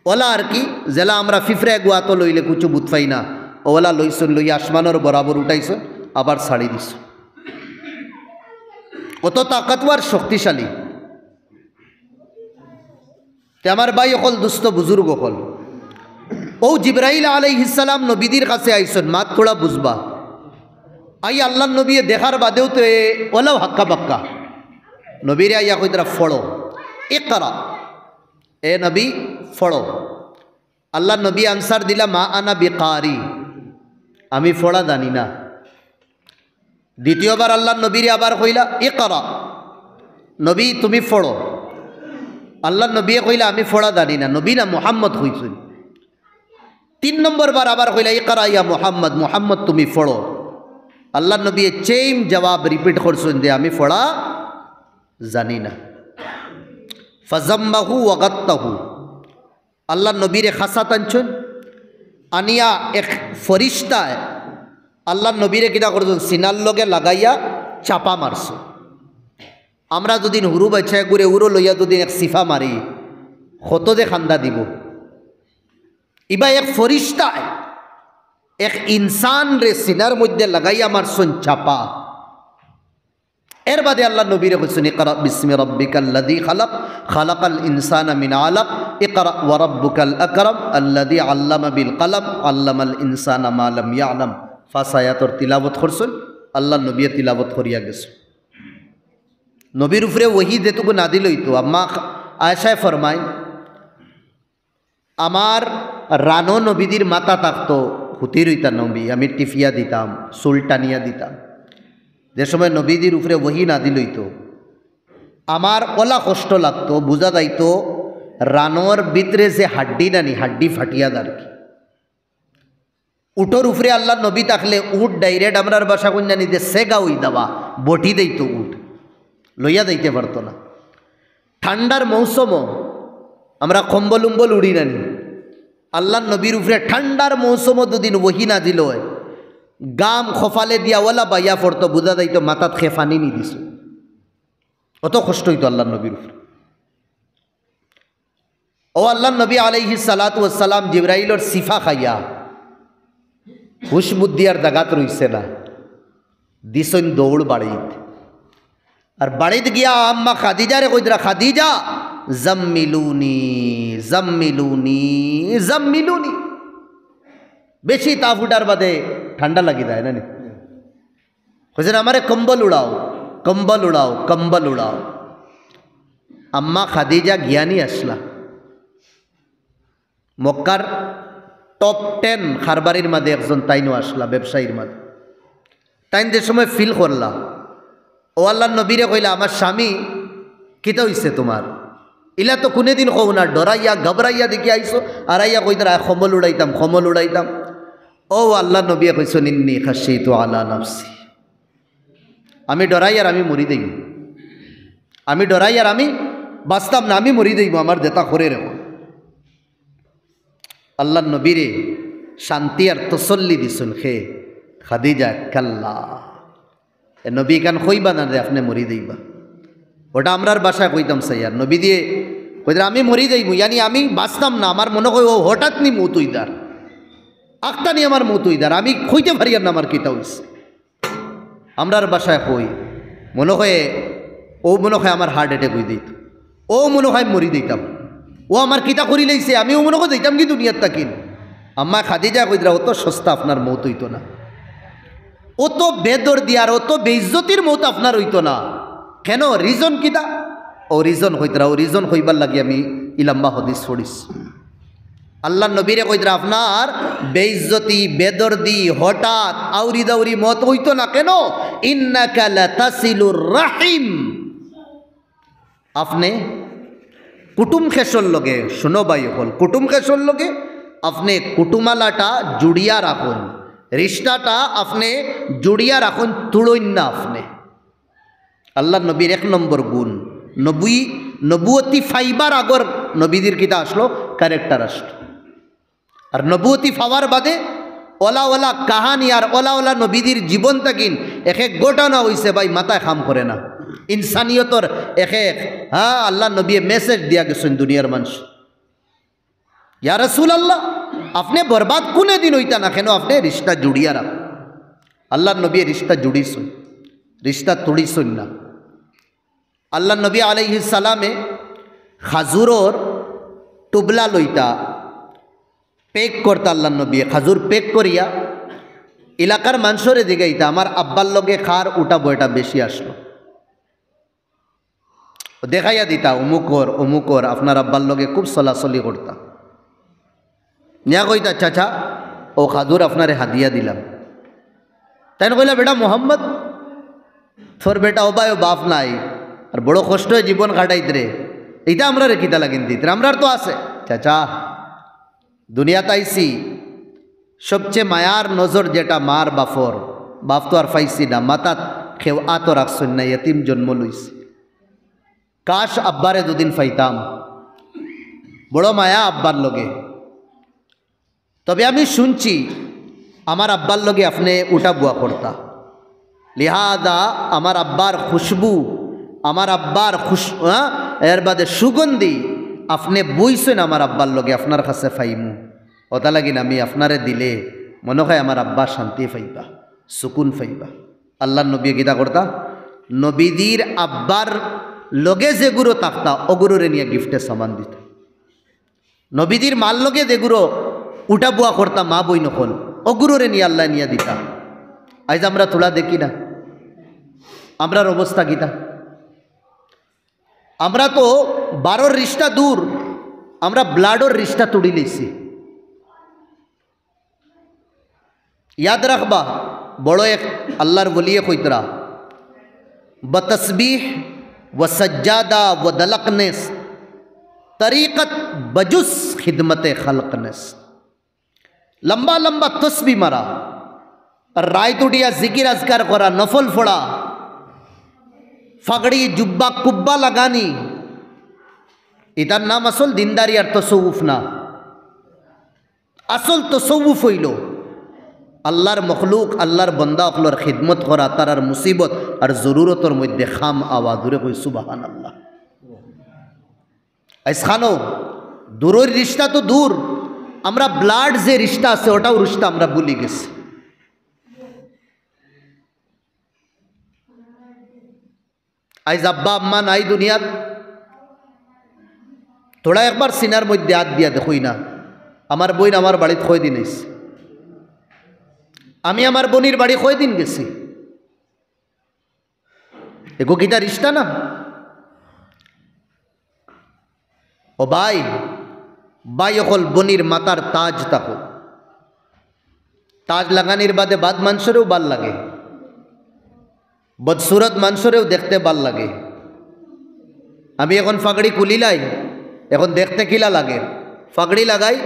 অলা আর কি, যেলা আমরা ফিফড়া এগু আতো লইলে কুচু বুত পাই না, অলা লইছইন, লইয়া আসমানর বরাবর উঠাইছইন, আবার ছাড়ি দিছইন। অত তাকতওয়ার, শক্তিশালী। তে আমার ভাই অকল, দুস্ত বুজুর্গ অকল, অউ জিব্রাইল আলাইহিস সালাম নবীজির কাছে আইছইন, মাত থুড়া বুঝবা। আই আল্লাহর নবীয়ে দেখার বাদেও তো এ অলাও হাক্কা বাক্কা। নবীরে আইয়া কইতরা, "ফড়ো, ইকরা, এ নবী, ফড়ো।" আল্লাহর নবী answer দিলা, "মা আনা বিকারি, আমি ফড়া জানি না।" দ্বিতীয়বার আল্লাহর নবীরে আবার কইলা, "ইকরা, নবী, তুমি ফড়ো।" আল্লাহর নবীয়ে কইলা, "আমি ফড়া জানি না।" নবী না, মুহাম্মদ কইছইন। তিন নম্বর বার আবার কইলা, "ইকরা ইয়া মুহাম্মদ, মুহাম্মদ, তুমি ফড়ো।" আল্লাহর নবীয়ে same জবাব repeat করছইন যে, "আমি ফড়া জানি না।" ফাজাম্মাহু ওয়া গাত্তাহু। আল্লাহর নবীরে খাসাত আনছইন, আনিয়া এক ফিরিস্তায় আল্লাহর নবীরে কিতা করছইন, সিনার লগে লাগাইয়া চাপা মারছইন। আমরা যুদি হুরু বাইচ্চায় গুরে উরো লইয়া যুদি এক চিফা মারি, কত যে কান্দা দিবো। ইবা এক ফিরিস্তায় এক ইনসানরে সিনার মধ্যে লাগাইয়া মারছইন চাপা। এর বাদে আল্লাহর নবীরে কইছইন, "ইকরা বিসমি রাব্বিকাল্লাযী খালাক, খালাকাল ইনসানা মিন আলাক, ইকরা ওয়া রাব্বুকাল আকরাম, আল্লাযী আল্লামা বিল কলম, আল্লামাল ইনসানা মা লাম ইয়ালাম।" পাঁচ আয়াতর তিলাওয়াত করছইন, আল্লাহর নবীয়ে তিলাওয়াত করিয়া গেছইন। নবীর উপরে ওহী যেটুকু নাজিল অইতো, আম্মা আয়েশায় ফরমাইন, আমার রানো নবীজির মাথা থাকতো, হুতির অইতা নবী, আমি টিফিয়া দিতাম, চুল টানিয়া দিতাম। যে সময় নবীজির উপরে ওহী নাজিল অইতো, আমার অলা কষ্ট লাগতো, বুঝা যাইতো রানোর ভিতরে যে হাড্ডি নানি, হাড্ডি ফাটিয়া যার কি। উটর উপরে আল্লাহর নবী থাকলে উট direct আমরার ভাষা কইন্না নি যে সেগা অই যাবা, বটি দেইতো উট, লইয়া যাইতে পারতো না। ঠান্ডার মৌসুমও আমরা কম্বল উম্বল উড়ি নানি। আল্লাহর নবীর উপরে ঠান্ডার মৌসুমও দুদিন ওহী নাজিল অয়, গাম খফালে দিয়া অলা বাইয়া পড়তো, বুঝা যাইতো মাথাত কে ফানি নি দিছে। অত কষ্ট অইতো আল্লাহর নবীর উপরে। ও আল্লাহর নবী আলাইহিস সালাতু ওয়াস সালাম জিব্রাইলর চিফা খাইয়া হুশ বুদ্ধি আর জাগাত রইছে না, দিছইন দৌড় বাড়িত। আর বাড়িত গিয়া আম্মা খাদিজারে কইতরা, "খাদিজা, জাম্মিলুনি, জাম্মিলুনি, জাম্মিলুনি।" বেশি তাপ উঠার বাদে ঠান্ডা লাগি যায় না নি? কইছইন, "আমারে কম্বল উড়াও, কম্বল উড়াও, কম্বল উড়াও।" আম্মা খাদিজা জ্ঞানী আছলা, মক্কার top ten কারবারির মাঝে একজন তাইনও আছলা, ব্যবসায়ীর মাঝে। তাইন যে সময় feel করলা, ও আল্লাহর নবীরে কইলা, "আমার স্বামী, কিতা অইছে তুমার?" ইলা তো কুনুদিন কও না, ডরাইয়া, ঘাবড়াইয়া দেখি আইছো, আর আইয়া কইতারা, "আয়, কম্বল উড়াইতাম, কম্বল উড়াইতাম।" ও আল্লার নবীয়ে কইছইন, "ইন্নী খাশিতু আলা নাফসি।" আমি ডরাই আর আমি মরি যাইমু। আমি ডরাই আর আমি বাঁচতাম না, আমি মরি যাইমু, আমার যেতা করের অখন। আল্লার নবীরে শান্তি আর তসল্লি দিছইন কে? খাদিজা। "কাল্লা।" এ নবী ইখান কইবা না যে আপনে মরি যাইবা। ওটা আমরার ভাষায় কইতাম চাইয়ার। নবীজিয়ে কইতারা, "আমি মরি যাইমু, ইয়ানি আমি বাঁচতাম না, আমার মনো কয় অউ হঠাৎ নি মউত অইযার। আখতা নি আমার মউত অইযার, আমি কইতে পারিয়ার না আমার কিতা অইছে।" আমরার ভাষায় কই, মনো কয়, অউ মনো কয় আমার heart attack অইযাইতো, অউ মনো কয় মরি যাইতাম, অউ আমার কিতা করিলাইছে, আমি অউ মনো কয় যাইতাম গি দুনিয়ার থাকিন। আম্মায় খাদিজায় কইতরা, "অত সস্তা আপনার মউত অইতো না, অত বেদর্দি আর অত বেইজ্জতির মউত আপনার অইতো না।" কেন? Reason কিতা? অউ reason কইতরা, অউ reason কইবার লাগি আমি ই লম্বা হাদিস পড়ছি। আল্লার নবীরে কইতরা, "আপনার বেইজ্জতি, বেদর্দি, হঠাৎ আউরি দাউরি মউত অইতো না কেন? ইন্নাকা লাতাসিলুর রাহিম।" আপনে কুটুম খেশর লগে, হুনো ভাই অকল, কুটুম খেশর লগে আপনে কুটুমালাটা জুড়িয়া রাখইন, রিশতাটা আপনে জুড়িয়া রাখইন, তুড়ইন না আপনে। আল্লার নবীর এক নম্বর গুণ, নবী, নবুয়তি পাইবার আগর নবীজির কিতা আছলো, character আছলো। আর নবুয়তি পাওয়ার বাদে অলা অলা কাহানি আর অলা অলা নবীজির জীবন থাকিন এক এক ঘটনা অইছে ভাই, মাথায় কাম করে না। ইনসানিয়তর এক এক, হ্যাঁ, আল্লার নবীয়ে message দিয়া গেছইন দুনিয়ার মানুষ। ইয়া রাসূলুল্লাহ, আপনে বরবাদ কুনুদিন অইতা না কেন? আপনে রিশতা জুড়িয়া রাখইন। আল্লার নবীয়ে রিশতা জুড়িছইন, রিশতা তুড়িছইন না। আল্লার নবী আলাইহিস সালামে খাজুরর টুবলা লইতা, pack করতা আল্লার নবীয়ে, খাজুর pack করিয়া এলাকার মানষরে জিগাইতা, "আমার আব্বার লগে কার উঠা বয়টা বেশি আছলো?" দেখাইয়া দিতা, "অমুকর, অমুকর, আপনার আব্বার লগে খুব চলাচলি করতা।" নিয়া কইতা, "চাচা, অউ খাজুর আপনারে হাদিয়া দিলাম।" তাইন কইলা, "বেটা মোহাম্মদ, তোর বেটা অবায় বাফ নাই, আর বড় কষ্টে জীবন কাটাইতরে, ইতা আমরারে কিতা লাগিন দিতরে, আমরার তো আছে।" চাচা, দুনিয়াত আইছি, সবচে মায়ার নজর যেটা মার বাফর, বাফ তো আর পাইছি না, মাথাত কেউ আতো রাখছইন না, এতিম জন্ম লইছি। কাশ আব্বারে দুদিন পাইতাম, বড় মায়া আব্বার লগে। তবে আমি শুনছি আমার আব্বার লগে আপনে উঠা বওয়া করতা, লিহাজা আমার আব্বার খুশবু, আমার আব্বার খুশ-, হ্যাঁ, এর বাদে সুগন্ধি, আপনে বইছইন আমার আব্বার লগে, আপনার কাছে পাইমু। অতা লাগিন আমি আপনারে দিলে মনো কয় আমার আব্বা শান্তি পাইবা, সুকুন পাইবা। আল্লার নবীয়ে কিতা করতা? নবীজির আব্বার লগে যেগুরো থাকতা, অগুরোরে নিয়া gift-এ সামান দিতা। নবীজির মার লগে যেগুরো উঠা বওয়া করতা মা বইন অকল, অগুরোরে নিয়া আল্লায় নিয়া দিতা। আইজ আমরা তুড়া দেখি না, আমরার অবস্থা কিতা? আমরা তো বারোর রিশতা দূর, আমরা blood-র রিশতা তুড়িলাইছি। ইয়াদ রাখবা, বড় এক আল্লার ওলিয়ে কইতরা, "বতসবিহ ও সজ্জাদা ও দলক নেস, তরিকত বজুস খিদমতে খালক নেস।" লম্বা লম্বা তসবি মারা, আর রাইত উঠিয়া জিকির আজকার করা, নফল পড়া, ফাগড়ি, জুব্বা, কুব্বা লাগানি, ইতার নাম আসল দিনদারি আর তসউফ না। আসল তসউফ অইলো আল্লার মখলুক, আল্লার বন্দা অকলর খিদমত করা, তারার মুসিবত আর জরুরতর মধ্যে কাম আওয়া। জোরে কই সুবহানাল্লাহ। আইজ খানো দূরর রিশতা তো দূর, আমরা blood যে রিশতা আছে, ওটাও রিশতা আমরা ভুলি গেছি। আইজ আব্বা আম্মা নাই দুনিয়াত, থুড়া একবার সিনার মধ্যে আত দিয়া দেখইন না, আমার বইন আমার বাড়িত কয়দিন আইছে, আমি আমার বইনর বাড়ি কয়দিন গেছি? এগু কিতা রিশতা না? ও ভাই, ভাই অকল বইনর মাথার তাজ থাকো। তাজ লাগানির বাদে বাদ মানষরেও ভালা লাগে, বদসুরত মানষরেও দেখতে ভালা লাগে। আমি এখন ফাগড়ি খুলিলাই, এখন দেখতে কিলা লাগে? ফাগড়ি লাগাই,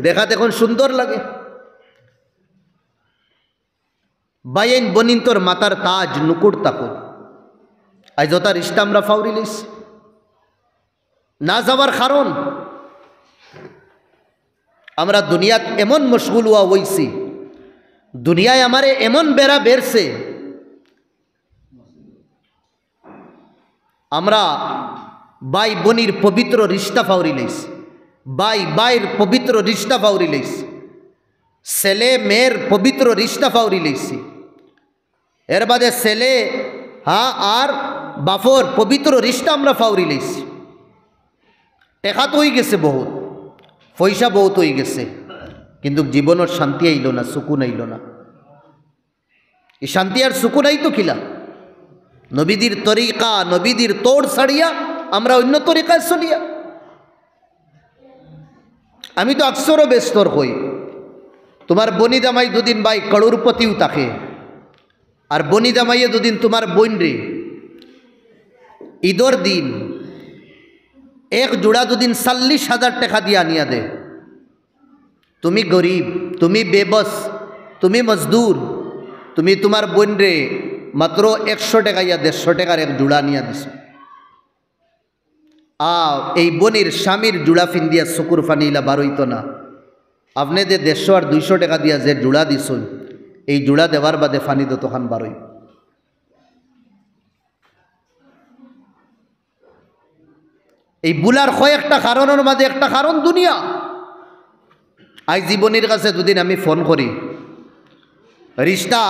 দেখাত এখন সুন্দর লাগে। বাইয়াইন বইনিন্তর মাথার তাজ, নুকুর তাকু। আইজ অতা রিশতা আমরা ফাউরি লইছি। না যাওয়ার কারণ, আমরা দুনিয়াত এমন মশগুল অওয়া অইছি, দুনিয়ায় আমারে এমন বেড়া বেড়ছে, আমরা ভাই বইনর পবিত্র রিশতা ফাউরি লইছি, ভাই ভাইর পবিত্র রিশতা ফাউরি লইছি, ছেলে মেয়ের পবিত্র রিশতা ফাউরি লইছি, এর বাদে ছেলে, হ্যাঁ, আর বাফর পবিত্র রিশতা আমরা ফাউরি লইছি। টেকা তো অইগেছে বহুত, পয়সা বহুত অইগেছে, কিন্তু জীবনর শান্তি আইলো না, সুকুন আইলো না। ই শান্তি আর সুকুন আইতো কিলা? নবীজির তরিকা, নবীজির তৌর ছাড়িয়া আমরা অইন্য তরিকায় চলিয়া। আমি তো আকসরও বেস্তর কই, তুমার বইনি জামাই দুদিন ভাই করোড়পতিও থাকে, আর বইনি জামাইয়ে দুদিন তুমার বইনরে ইদর দিন এক জুড়া দুদিন চাল্লিশ হাজার টেকা দিয়া আনিয়া দে, তুমি গরিব, তুমি বেবস, তুমি মজদুর, তুমি তুমার বইনরে মাত্র একশো টেকা ইয়া দেড়শো টেকার এক জুড়া আনিয়া দিছো। আ, এই বইনর স্বামীর জুড়া ফিন্দিয়া চকুর পানি ইলা বারইতো না। আপনে যে দেড়শো আর দুইশো টেকা দিয়া যে জুড়া দিছইন, এই জুড়া দেওয়ার বাদে পানি দতখান বারই। এই বুলার কয়েকটা কারণর মাঝে একটা কারণ দুনিয়া। আইজ ই বইনর কাছে দুদিন আমি ফোন করি, রিশতা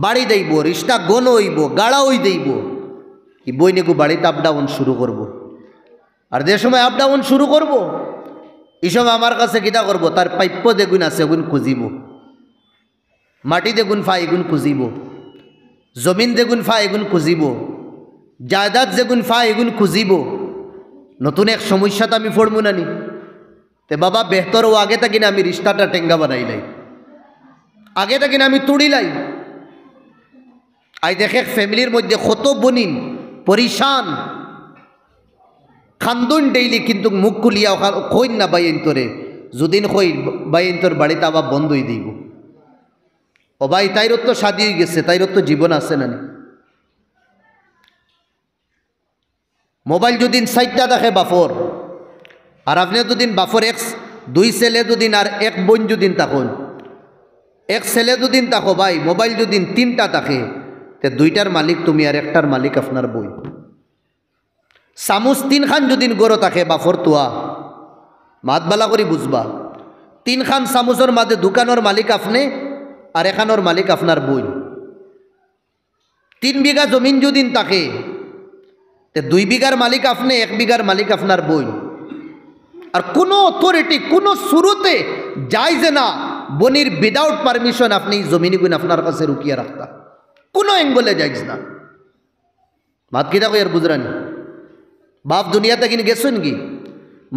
বাড়ি যাইবো, রিশতা ঘন অইবো, গাড়া অই যাইবো। ই বইন এগু বাড়িত up down শুরু করবো। আর যে সময় up down শুরু করবো, ই সময় আমার কাছে কিতা করবো, তার প্রাপ্য যেগুন আছে, ওগুন খুঁজিবো। মাটি যেগুন পায়, এগুন খুঁজিবো। জমিন যেগুন পায়, এগুন খুঁজিবো। জায়দাদ যেগুন পায়, এগুন খুঁজিবো। নতুন এক সমস্যাত আমি পড়মু না নি? তে বাবা, বেহতর অউ আগে থাকি না আমি রিশতাটা টেঙ্গা বানাইলাই, আগে থাকি না আমি তুড়িলাই। আইজ দেখ এক ফ্যামিলির মধ্যে কত বইন পরিশান, কান্দইন daily, কিন্তু মুখ খুলিয়া অখান কইন না বাইয়াইন্তরে। যুদিন কই, বাইয়াইন্তর বাড়িত আবার বন্ধ অই দিবো। ও ভাই, তাইরও তো শাদি অই গেছে, তাইরও তো জীবন আছে না নি? মোবাইল যুদিন চাইরটা থাকে বাফর, আর আপনে যুদিন বাফর এক, দুই ছেলে যুদিন আর এক বইন যুদিন থাকইন, এক ছেলে যুদিন থাকো ভাই, মোবাইল যুদিন তিনটা থাকে, তে দুইটার মালিক তুমি আর একটার মালিক আপনার বইন। চামুচ তিনখান যুদিন ঘরো থাকে বাফর তুয়া, মাত বালা করি বুঝবা, তিনখান চামুচর মাঝে দুখানর মালিক আপনে আর এখানর মালিক আপনার বইন। তিন বিঘা জমিন যুদিন থাকে, তে দুই বিঘার মালিক আপনে, এক বিঘার মালিক আপনার বইন। আর কুনু authority, কুনু সুরতে জায়েজে না বইনর without permission আপনে ই জমিনগুন আপনার কাছে রুকিয়া রাখতা, কুনু angle-এ জায়েজ না। মাত কিতা কইয়ার বুঝরা নি? বাফ দুনিয়া থাকি গেছইন গি,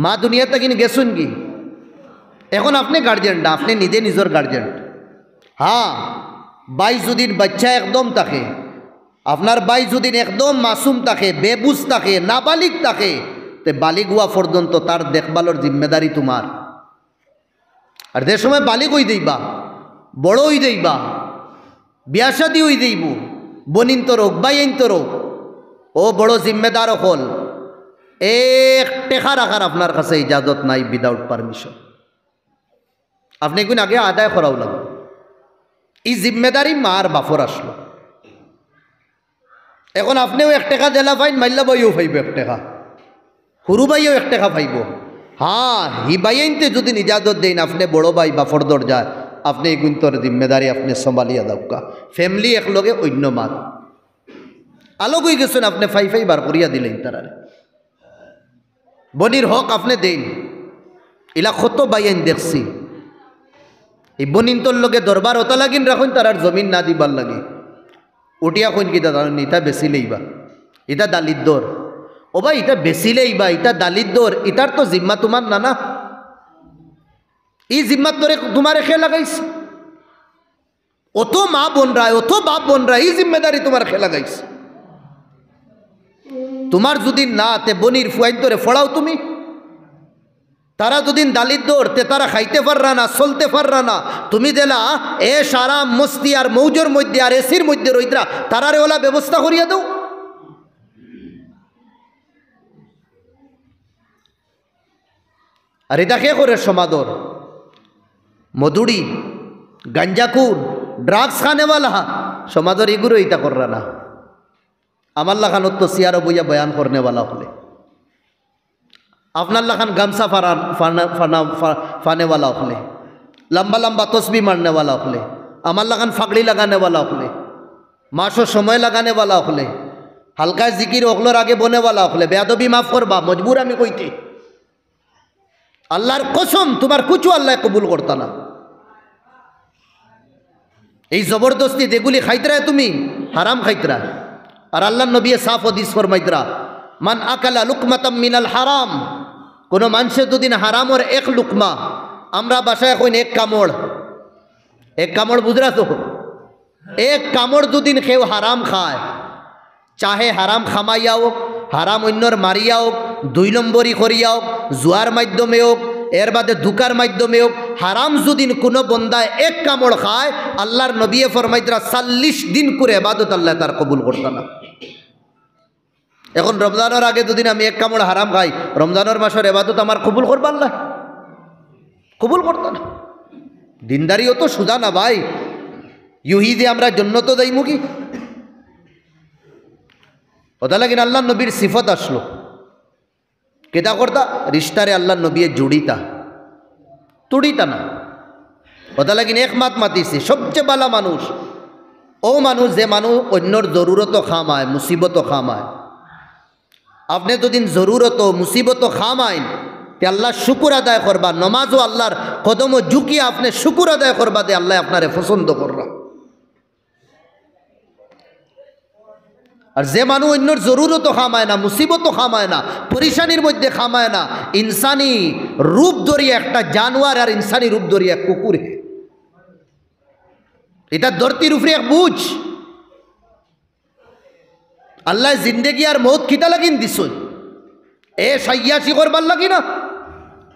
মা দুনিয়া থাকি গেছইন গি। এখন আপনে guardian না, আপনে নিজে নিজর guardian। হ্যাঁ, বাইশ যুদিন বাইচ্চা একদম থাকে, আপনার বাইশ যুদিন একদম মাসুম থাকে, বেবুঝ থাকে, নাবালিগ থাকে, তে বালিগ অওয়া পর্যন্ত তার দেখভালর জিম্মেদারি তুমার। আর যে সময় বালিগ অই যাইবা, বড় অই যাইবা, বিয়া শাদি অই যাইবো, বইনিন্তর অউক, বাইয়াইন্তর অউক, ও বড় জিম্মেদার অকল, এক টেকা রাখার আপনার কাছে ইজাজত নাই without permission। আপনে এগুন আগে আদায় করাও লাগবো। ই জিম্মেদারি মার বাফর আসলো। এখন আপনেও এক টেকা দিলা পাইন, মাইল্লা ভাইও পাইবো এক টেকা, হুরু ভাইও এক টেকা পাইবো। হ্যাঁ, হি বাইয়াইন্তে যুদি ইজাজত দেইন, আপনে বড় ভাই বাফর দরজায়, আপনে এগুইন্তর জিম্মেদারি আপনে সামালিয়া দেউক্কা। Family একলগে অইন্য মাত। আলগ অইগেছইন, আপনে ফাই ফাই বার করিয়া দিলাইন তারারে। বইনর হক আপনে দেইন। ইলা কত বাইয়াইন দেখছি। ই বইনিন্তর লগে দরবার অতা লাগিন রাখইন, তারার জমিন না দিবার লাগি। উঠিয়া কইন কিতা জানইন নি? ইতা বেচিলাইবা, ইতা দালিদ্দর। ও ভাই, ইতা বেচিলাইবা, ইতা দালিদ্দর, ইতার তো জিম্মা তুমার না, না। ই জিম্মাত ধরে তুমারে কে লাগাইছে? অত মা বইনরায়, অত বাফ বইনরায়, ই জিম্মেদারি তুমারে কে লাগাইছে? তুমার যুদি না, তে বনির ফুয়াইন্তরে ফড়াও তুমি। তারা যুদি দালিদ্দর, তে তারা খাইতে পাররা না, চলতে পাররা না। তুমি দিলা এশ আরাম মস্তি আর মৌজর মধ্যে আর এসির মধ্যে রইতরা, তারারে অলা ব্যবস্থা করিয়া দেও। আর ইতা কে করে সমাজর? মদুড়ি, গাঞ্জাকুর, ড্রাগস খানেওয়ালা, সমাজর ইগুরে ইতা কররা না। আমার লাখান অত চেয়ারো বইয়া বয়ান করনেওয়ালা অকলে, আপনার লাখান গামছা ফারান-, ফানা-, ফানা-, ফা-, ফানেওয়ালা অকলে, লম্বা লম্বা তসবি মারনেওয়ালা অকলে, আমার লাখান ফাগড়ি লাগানেওয়ালা অকলে, মাসো সময় লাগানেওয়ালা অকলে, হালকা জিকির অকলর আগে বনেওয়ালা অকলে, বেয়াদবি মাফ করবা, মজবুর আমি কইতে। আল্লার কসম, তুমার কুছু আল্লায় কবুল করতা না। এই জবরদস্তি যেগুলি খাইতরায় তুমি, হারাম খাইতরায়। আর আল্লার নবীয়ে সাফ হাদিস ফরমাইতরা, "মান আকালা লুকমাতাম মিনাল হারাম", কোনো মানষে যুদিন হারামর এক লুকমা, আমরা ভাষায় কইন এক কামড়, এক কামড় বুঝরা তো, এক কামড় যুদিন কেউ হারাম খায়, চাহে হারাম খামাইয়া অউক, হারাম অইন্যর মারিয়া অউক, দুই নম্বরি করিয়া অউক, জুয়ার মাধ্যমে অউক, এর বাদে ধুকার মাধ্যমে অউক, হারাম যুদিন কুনু বন্দায় এক কামড় খায়, আল্লার নবীয়ে ফরমাইতরা, চল্লিশ দিন করে এবাদত আল্লায় তার কবুল করতা না। এখন রমজানর আগে যুদিন আমি এক কামড় হারাম খাই, রমজানর মাসর এবাদত আমার কবুল করবা আল্লায়? কবুল করতা না। দিনদারি অত সুজা না ভাই, ইউ হি যে আমরা জন্নতো যাইমুগি। অতা লাগিন আল্লার নবীর সিফত আসলো। কিতা করতা? রিশতারে আল্লার নবীয়ে জুড়িতা, তুড়িতা না। অতা লাগিন এক মাত মাতিছে, সবচে বালা মানুষ অউ মানুষ, যে মানুষ অইন্যর জরুরতো কাম আয়, মুসিবতো কাম আয়। আপনে যুদিন জরুরতো, মুসিবতো কাম আইন, তে আল্লার শুকুর আদায় করবা, নমাজো আল্লার কদমো ঝুকিয়া আপনে শুকুর আদায় করবা যে আল্লায় আপনারে পছন্দ কররা। আর যে মানুষ অইন্যর জরুরতো কাম আয় না, মুসিবতো কাম আয় না, পরিশানির মধ্যে কাম আয় না, ইনসানি রূপ ধরিয়া একটা জানোয়ার আর ইনসানি রূপ ধরিয়া এক কুকুর হে। ইটা ধরতির উপরে এক বুঝ। আল্লায় জিন্দেগি আর মউত কিতা লাগিন দিছইন? এশ আইয়াশি করবার লাগি না?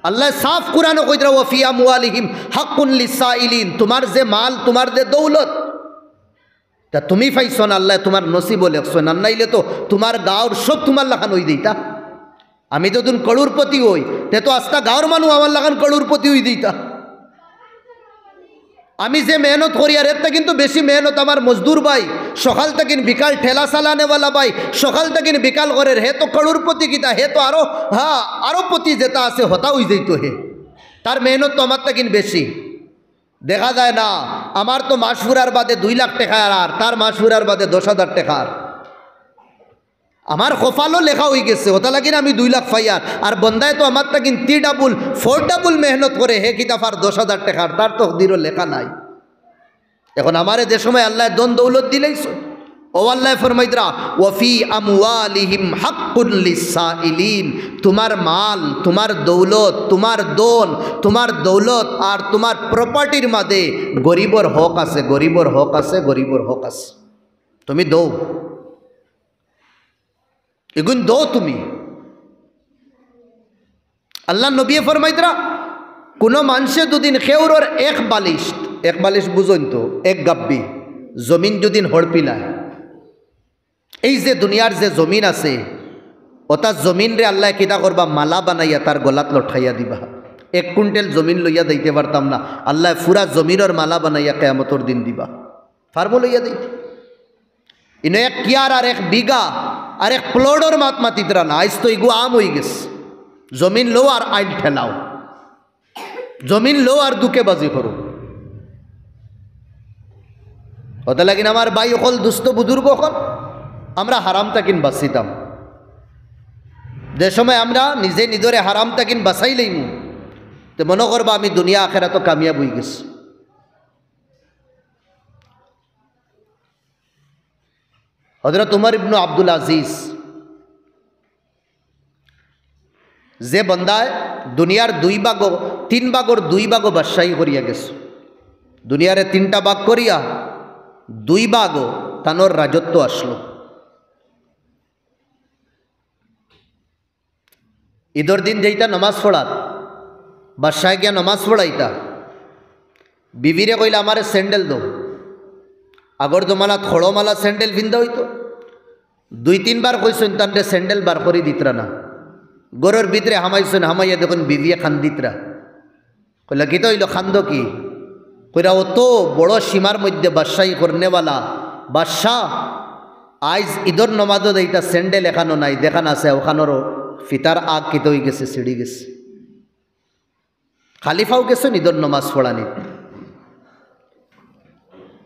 আল্লায় সাফ কুরআনো কইতরা, "ওয়া ফি আমওয়ালিহিম হাক্কুন লিসাইলিন", তুমার যে মাল, তুমার যে দৌলত, তা তুমি পাইছো না, আল্লায় তুমার নসিবো লেখছইন, আর নাইলে তো তুমার গাঁওর সব তুমার লাখান অই দিতা। আমি যুদিন করুড়পতি অই, তে তো আস্তা গাঁওর মানুষ আমার লাখান করুড়পতি অই দিতা। আমি যে মেহনত করিয়ার, এর থাকি কিন্তু বেশি মেহনত আমার মজদুর ভাই, সকাল থাকিন বিকাল ঠেলা চালানেওয়ালা ভাই, সকাল থাকিন বিকাল করের, হে তো করুড়পতি কিতা, হে তো আরো, হ্যাঁ, আরো পতি যেতা আছে, হতা অই যাইতো হে। তার মেহনত তো আমার থাকিন বেশি। দেখা যায় না, আমার তো মাস ফুরার বাদে দুই লাখ টেকার, আর তার মাস ফুরার বাদে দশ হাজার টেকার। আমার কপালো লেখা অই গেছে, অতা লাগিন আমি দুই লাখ পাইয়ার, আর বন্দায় তো আমার থাকিন three double, four double মেহনত করে, হে কিতা পার দশ হাজার টেকার, তার তকদিরো লেখা নাই। এখন আমারে যে সময় আল্লায় ধন দৌলত দিলাইছইন, অউ আল্লায় ফরমাইতরা, "ওয়া ফি আমওয়ালিহিম হাক্কুন লিসাইলিন", তুমার মাল, তুমার দৌলত, তুমার ধন, তুমার দৌলত আর তুমার প্রপার্টির মাঝে গরিবর হক আছে, গরিবর হক আছে, গরিবর হক আছে। তুমি দেও। ইগুন দেও তুমি। আল্লার নবীয়ে ফরমাইতরা, কুনু মানষে যুদিন কেউরর এক বালিশ, এক বালিশ বুঝইন তো, এক গাব্বি জমিন যুদিন হড়পিলায়, এই যে দুনিয়ার যে জমিন আছে, অতা জমিনরে আল্লায় কিতা করবা? মালা বানাইয়া তার গলাত লটকাইয়া দিবা। এক কুইন্টাল জমিন লইয়া যাইতে পারতাম না, আল্লায় পুরা জমিনর মালা বানাইয়া কিয়ামতর দিন দিবা। পারবো লইয়া যাইতে? ইনো এক কিয়ার আর এক বিঘা আর এক প্লটর মাত মাতিতরা না, আইজ তো ইগু আম অই গেছে। জমিন লও আর আইল ঠেলাও, জমিন লও আর ধুকেবাজি করো। অতা লাগিন আমার ভাই অকল, দুস্ত বুজুর্গ অকল, আমরা হারাম থাকিন বাচিতাম। যে সময় আমরা নিজে নিজরে হারাম থাকিন বাচাইলাইমু, তে মনো করবা আমি দুনিয়া আখেরাতো কামিয়াব অই গেছি। হযরত উমর ইবনু আব্দুল আজিজ, যে বন্দায় দুনিয়ার দুই ভাগো, তিন ভাগর দুই ভাগো বাদশাহী করিয়া গেছে, দুনিয়ারে তিনটা ভাগ করিয়া দুই ভাগো তানর রাজত্ব আসলো। ঈদর দিন যাইতা নমাজ পড়াত, বাদশায় গিয়া নমাজ পড়াইতা। বিবিরে কইলা, "আমারে স্যান্ডেল দেও।" আগর জমানাত খড়মালা স্যান্ডেল পিন্দা অইতো। দুই তিনবার কইছইন, তানরে স্যান্ডেল বার করি দিতরা না। ঘরর ভিতরে হামাইছইন, হামাইয়া দেখইন বিবিয়ে কান্দিতরা। কইলা, "কিতা অইলো, কান্দো কি?" কইরা, "অত বড় সীমার মধ্যে বাদশাহী করনেওয়ালা বাদশা, আইজ ঈদর নমাজও যাইতা স্যান্ডেল এখানো নাই, যেখান আছে অখানরও ফিতার আগ কিতা অইগেছে, ছিড়ি গেছে।" খালি পাও গেছইন ঈদর নমাজ পড়ানিত।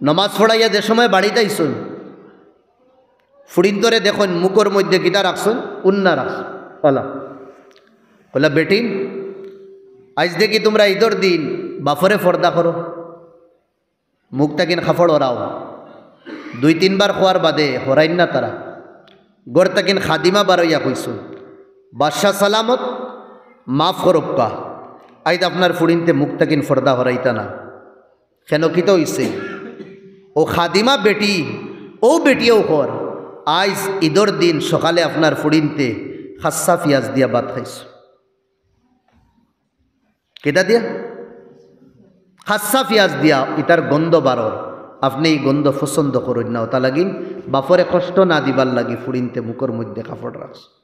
নমাজ পড়াইয়া যে সময় বাড়িত আইছইন, ফুড়িন্তরে দেখইন মুখর মধ্যে কিতা রাখছইন, উন্না রাখছইন। কইলা, কইলা, "বেটিন, আইজ দেখি তুমরা ঈদর দিন বাফরে পর্দা করো, মুখ থাকিন কাপড় হরাও।" দুই তিনবার কওয়ার বাদে হরাইন না তারা। ঘর থাকিন খাদিমা বারইয়া কইছইন, "বাদশা সালামত, মাফ করউক্কা, আইজ আপনার ফুড়িন্তে মুখ থাকিন পর্দা হরাইতা না।" কেনে, কিতা অইছে? অউ খাদিমা বেটি, অউ বেটিয়েও কর, "আইজ ঈদর দিন সকালে আপনার ফুড়িন্তে খাস্সা পিয়াজ দিয়া ভাত খাইছইন।" কিতা দিয়া? খাস্সা পিয়াজ দিয়া, ইতার গন্ধ বারর। আপনে ই গন্ধ পছন্দ করইন না, অতা লাগিন বাফরে কষ্ট না দিবার লাগি ফুড়িন্তে মুখর মধ্যে কাপড় রাখছইন।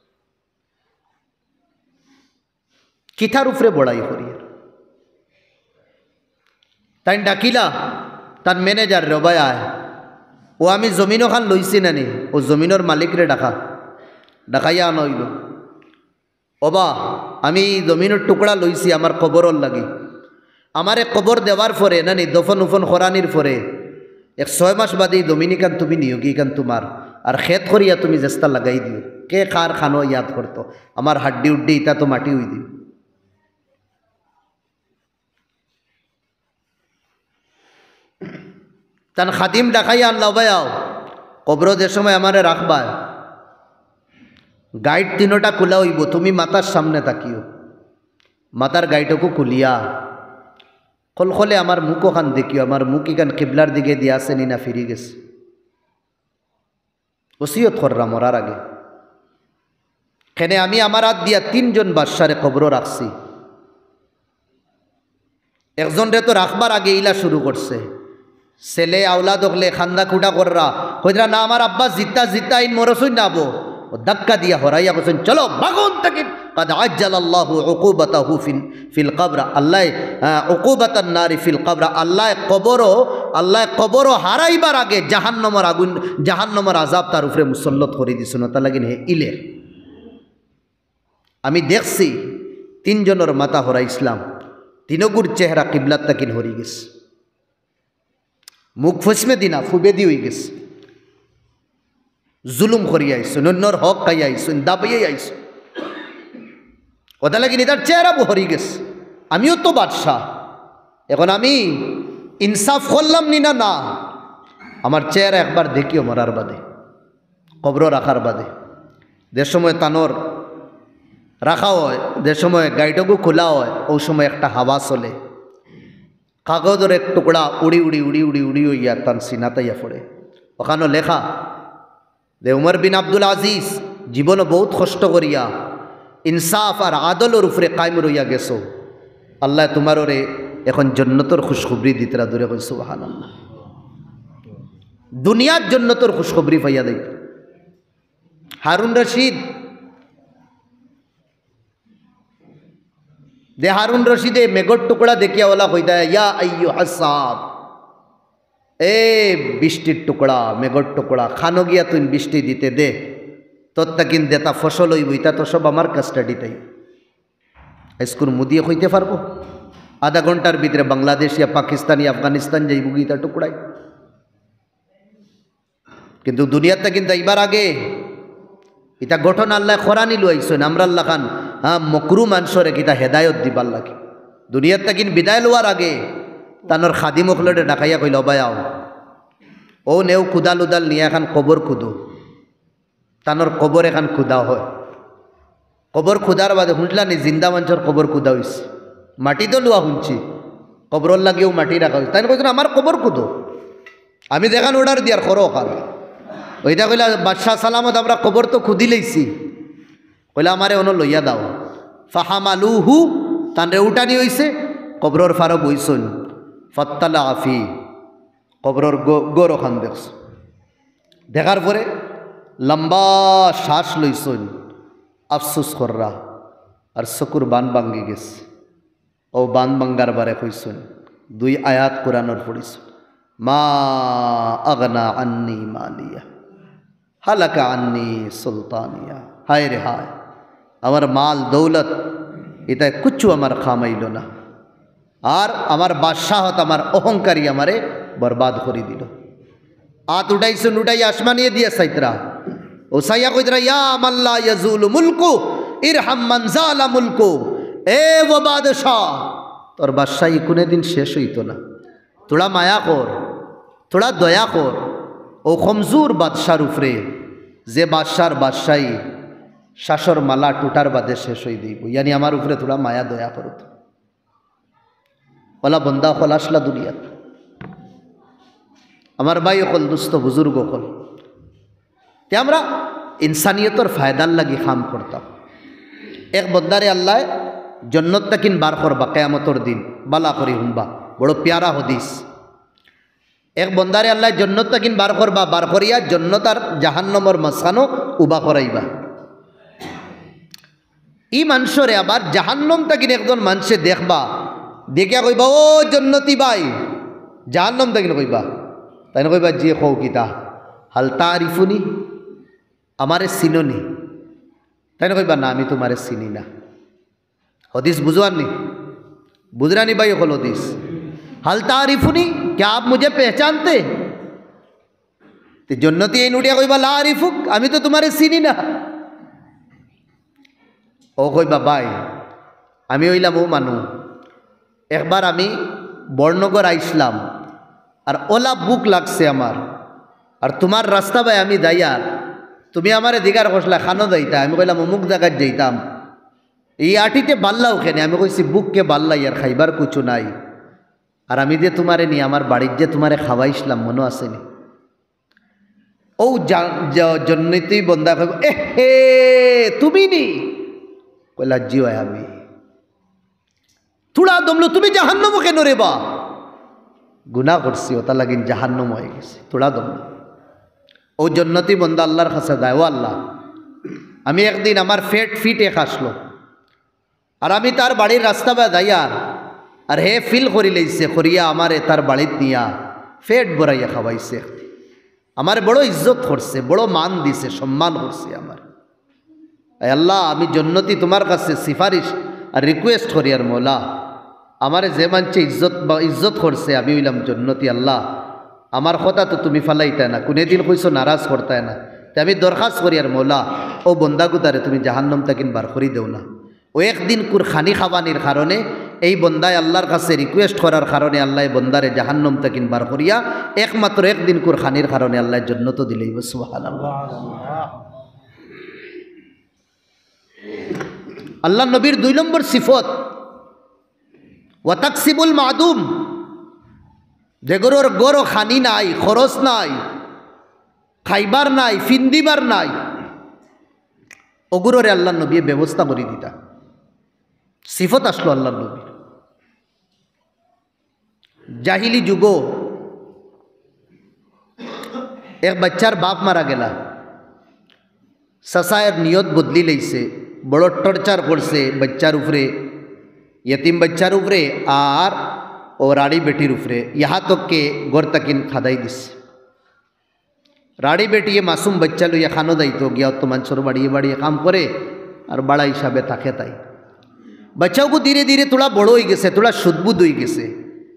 কিতার উপরে বড়াই করিয়ার? তাইন ডাকিলা তান ম্যানেজাররে, "বায় আয়, অউ আমি জমিন অখান লইছি না নি, অউ জমিনর মালিকরে ডাকা।" ডাকাইয়া আনা অইলো। "ওবা, আমি ই জমিনর টুকরা লইছি আমার কবরর লাগি। আমারে কবর দেওয়ার পরে, না নি, দফন উফন করানির পরে এক ছয় মাস বাদে ই জমিন ইখান তুমি নিওগি, ইখান তুমার। আর খেত করিয়া তুমি যেস্তা লাগাই দিও।" কে কার খানো ইয়াদ করতো? আমার হাড্ডি উড্ডি ইতা তো মাটি অই দিবো। তান খাদিম ডাকাইয়া আনলা, "বায় আও, কবরো যে সময় আমারে রাখবায়, গাইট তিনোটা খুলা অইবো, তুমি মাথার সামনে থাকিও।" মাথার গাইটকু খুলিয়া কলকলে আমার মুখ অখান দেখিও, আমার মুখ ইখান কিবলার দিকে দিয়া আছে নি না ফিরি গেছে। ওসিয়ত কররা মরার আগে। কেনে আমি আমার আত দিয়া তিনজন বাদশারে কবরো রাখছি। একজনরে তো রাখবার আগে ইলা শুরু করছে, ছেলে আওলাদ অকলে কান্দা কুটা কররা, কইরা, "না, আমার আব্বা জিতা জিতা, ইন মরছইন না আবো।" অউ ধাক্কা দিয়া হরাইয়া কইছইন, "চলো, ভাগো অন থাকি।" "কাদ আজ্জালাল্লাহু উকুবাতাহু ফিল, ফিল কবর।" আল্লায়, আহ, উকুবাতান নারি ফিল কবর। আল্লায় কবরো, আল্লায় কবরো হারাইবার আগে জাহান্নামর আগুন, জাহান্নামর আযাব তার উপরে মুসল্লত করি দিছইন, অতা লাগিন হে ইলের। আমি দেখছি, তিনজনর মাথা হরাইছলাম, তিনগুর চেহারা কিবলাত থাকিন হরি গেছে। মুখ ফছমেদি না, ফুবেদি অই গেছে। জুলুম করি আইছইন, অন্যর হক খাই আইছইন, দাবাইয়া আইছইন। অতা লাগিন ইতার চেহারা বহরি গেছে। আমিও তো বাদশা, এখন আমি ইনসাফ করলাম নি না? না, আমার চেহারা একবার দেখিও মরার বাদে, কবরো রাখার বাদে। যে সময় তানর রাখা অয়, যে সময় গাইটগু খোলা অয়, অউ সময় একটা হাওয়া চলে, কাগজর এক টুকরা উড়ি উড়ি উড়ি উড়ি উড়ি অইয়া তান সিনাত আইয়া পড়ে। অখানো লেখা যে উমর বিন আব্দুল আজিজ জীবনো বউত কষ্ট করিয়া ইনসাফ আর আদলর উপরে কায়েম রইয়া গেছো, আল্লায় তুমাররে এখন জন্নতর খুশখবরি দিতরা। জোরে কই সুবহানাল্লাহ। দুনিয়াত জন্নতর খুশখবরি পাইয়া যাইতা। হারুন রশিদ, যে হারুন রশিদে মেঘর টুকরা দেখিয়া অলা কইতা, "ইয়া আইয়ুহাস সাহাব, এ বৃষ্টির টুকরা, মেঘর টুকরা, কানো গিয়া তুইন বৃষ্টি দিতে দে, তোর থাকিন যেতা ফসল অইবো, ইতা তো সব আমার কাস্টাডিত আইবো।" আইজকুর মুদিয়ে কইতে পারবো? আধা ঘন্টার ভিতরে বাংলাদেশিয়া, পাকিস্তানি, আফগানিস্তান যাইবোগি ইতা টুকরায়। কিন্তু দুনিয়াত থাকিন যাইবার আগে ইতা গঠন আল্লায় করানি লইছইন। আমরার লাখান, হ্যাঁ, মকরু মানষরে কিতা হেদায়ত দিবার লাগি। দুনিয়াত থাকিন বিদায় লওয়ার আগে তানর খাদিম অকলরে ডাকাইয়া কইলা, "ওবা আও, অউ নেও কুদাল উদাল নিয়া এখান কবর কুদো।" তানর কবর এখান কুদা অয়। কবর কুদার বাদে হুনলা নি জিন্দা মানষর কবর কুদা অইছে? মাটি তো লওয়া হুনছি, কবরর লাগিও মাটি রাখা অইছে। তাইন কইছইন, "আমার কবর কুদো, আমি যেখান order দিয়ার করো অখান।" অউ ইতা কইলা, "বাদশা সালামত, আমরা কবর তো কুদিলাইছি।" কইলা, "আমারে অনো লইয়া যাও।" ফাহামালুহু, তানরে উঠানি অইছে, কবরর ফারো বইছইন। ফাত্তালা ফি, কবরর গ-, গর অখান দেখছইন। দেখার পরে লম্বা শ্বাস লইছইন, আফসোস কররা, আর চকুর বান ভাঙ্গি গেছে। অউ বান ভাঙ্গার বারে কইছইন, দুই আয়াত কোরআনর পড়ছইন, "মা আগনা আন্নি মালিয়া, হালাকা আন্নি সুলতানিয়া।" হায় রে হায়, আমার মাল দৌলত ইতায় কুচ্ছু আমার কাম আইলো না, আর আমার বাদশাহত, আমার অহংকারী আমারে বরবাদ করি দিলো। আত উঠাইছইন, উঠাইয়া আসমানে দিয়া চাইতরা। অউ চাইয়া কইতরা, "ইয়া মান লা ইয়াজুলু মুলকু, ইরহাম মান জালা মুলকু।" এ ও বাদশা, তোর বাদশাই কুনুদিন শেষ অইতো না। থুড়া মায়া কর, থুড়া দয়া কর। অউ কমজুর বাদশার উপরে, যে বাদশার বাদশাই শ্বাসর মালা টুটার বাদে শেষ অই দিবো, ইয়ানি আমার উপরে থুড়া মায়া দয়া করো তো। অলা বন্দা অকল আছলা দুনিয়াত। আমার ভাই অকল, দুস্ত বুজুর্গ অকল, তে আমরা ইনসানিয়তর ফায়দার লাগি কাম করতাম। এক বন্দারে আল্লায় জন্নত থাকিন বার করবা কিয়ামতর দিন, বালা করি হুনবা, বড় পিয়ারা হাদিস। এক বন্দারে আল্লায় জন্নত থাকিন বার করবা, বার করিয়া জন্নত আর জাহান্নমর মাঝখানো উবা করাইবা। ই মানষরে আবার জাহান্নম থাকিন একজন মানষে দেখবা, দেখিয়া কইবা, "ও জন্নতি ভাই।" জাহান্নম থাকিন কইবা, তাইন কইবা, "জি, কও কিতা?" "হাল তারিফুনি, আমারে চিনো নি?" তাইন কইবা, "না, আমি তুমারে চিনি না।" হাদিস বুঝরানি? বুঝরানি ভাই অকল হাদিস? "হাল তারিফুনি, ক্যা আপ মুঝে পেহচানতে?" তে জন্নতি এইন উঠিয়া কইবা, "লা আরিফুক, আমি তো তুমারে চিনি না।" অউ কইবা, "ভাই, আমি অইলাম অউ মানুষ, একবার আমি বড়নগর আইছলাম, আর অলা ভুক লাগছে আমার, আর তুমার রাস্তা বায় আমি যাইয়ার, তুমি আমারে জিগার করছলায় কানো যাইতায়, আমি কইলাম অমুক জাগাত যাইতাম, ই আটিতে বাল্লাও কেনে, আমি কইছি ভুককে বাল্লাই আর খাইবার কুছু নাই, আর আমি যে তুমারে নিয়া আমার বাড়িত যে তুমারে খাওয়াইছলাম, মনো আছে নি?" অউ জা-, জ-, জন্নতি বন্দা কইবো, "এ হে, তুমি নি?" কইলা, "জি অয়, আমি।" থুড়া দমলো, "তুমি জাহান্নমো কেনো রে বা?" "গুনা করছি, অতার লাগিন জাহান্নমো অইগেছি।" থুড়া দমলো। অউ জন্নতি বন্দা আল্লার কাছে যায়, "ও আল্লা, আমি একদিন আমার পেট ফিট এক আছলো, আর আমি তার বাড়ির রাস্তা বায় যাইয়ার, আর হে ফিল করিলাইছে, করিয়া আমারে তার বাড়িত নিয়া পেট ভরাইয়া খাওয়াইছে। আমারে বড় ইজ্জত করছে, বড় মান দিছে, সম্মান করছে আমারে। আয় আল্লা, আমি জন্নতি তুমার কাছে সুপারিশ আর request করিয়ার মৌলা, আমারে যে মানষে ইজ্জত বা ইজ্জত করছে, আমি অইলাম জন্নতি আল্লা, আমার কথা তো তুমি ফালাইতায় না, কুনুদিন কইছো নারাজ করতায় না, তে আমি দরখাস্ত করিয়ার মৌলা, অউ বন্দাগুতারে তুমি জাহান্নম থাকিন বার করি দেও না।" অউ একদিনকুর খানি খাবানির কারণে এই বন্দায় আল্লার কাছে request করার কারণে আল্লায় বন্দারে জাহান্নম থাকিন বার করিয়া একমাত্র একদিনকুর খানির কারণে আল্লায় জন্নতো দিলাইবো। সুবহানাল্লাহ। আল্লার নবীর দুই নম্বর সিফত, "ওয়া তাকসিবুল মাদুম", যেগুরর ঘরো খানি নাই, খরচ নাই, খাইবার নাই, ফিন্দিবার নাই, অগুররে আল্লার নবীয়ে ব্যবস্থা করি দিতা। সিফত আছলো আল্লার নবীর। জাহিলি যুগো এক বাইচ্চার বাপ মারা গেলা, চাচায় নিয়ত বদলি লাইছে, বড় torture করছে বাইচ্চার উপরে, এতিম বাইচ্চার উপরে, আর অউ রাড়ি বেটির উপরে, ইহা তককে ঘর থাকিন খাদাই দিছে। রাড়ি বেটিয়ে মাসুম বাইচ্চা লইয়া কানো যাইতো, গিয়া অত মানষর বাড়িয়ে বাড়িয়ে কাম করে, আর ভাড়া হিসাবে থাকে তাই। বাইচ্চাগু ধীরে ধীরে থুড়া বড় অইগেছে, থুড়া সুদবুদ অইগেছে।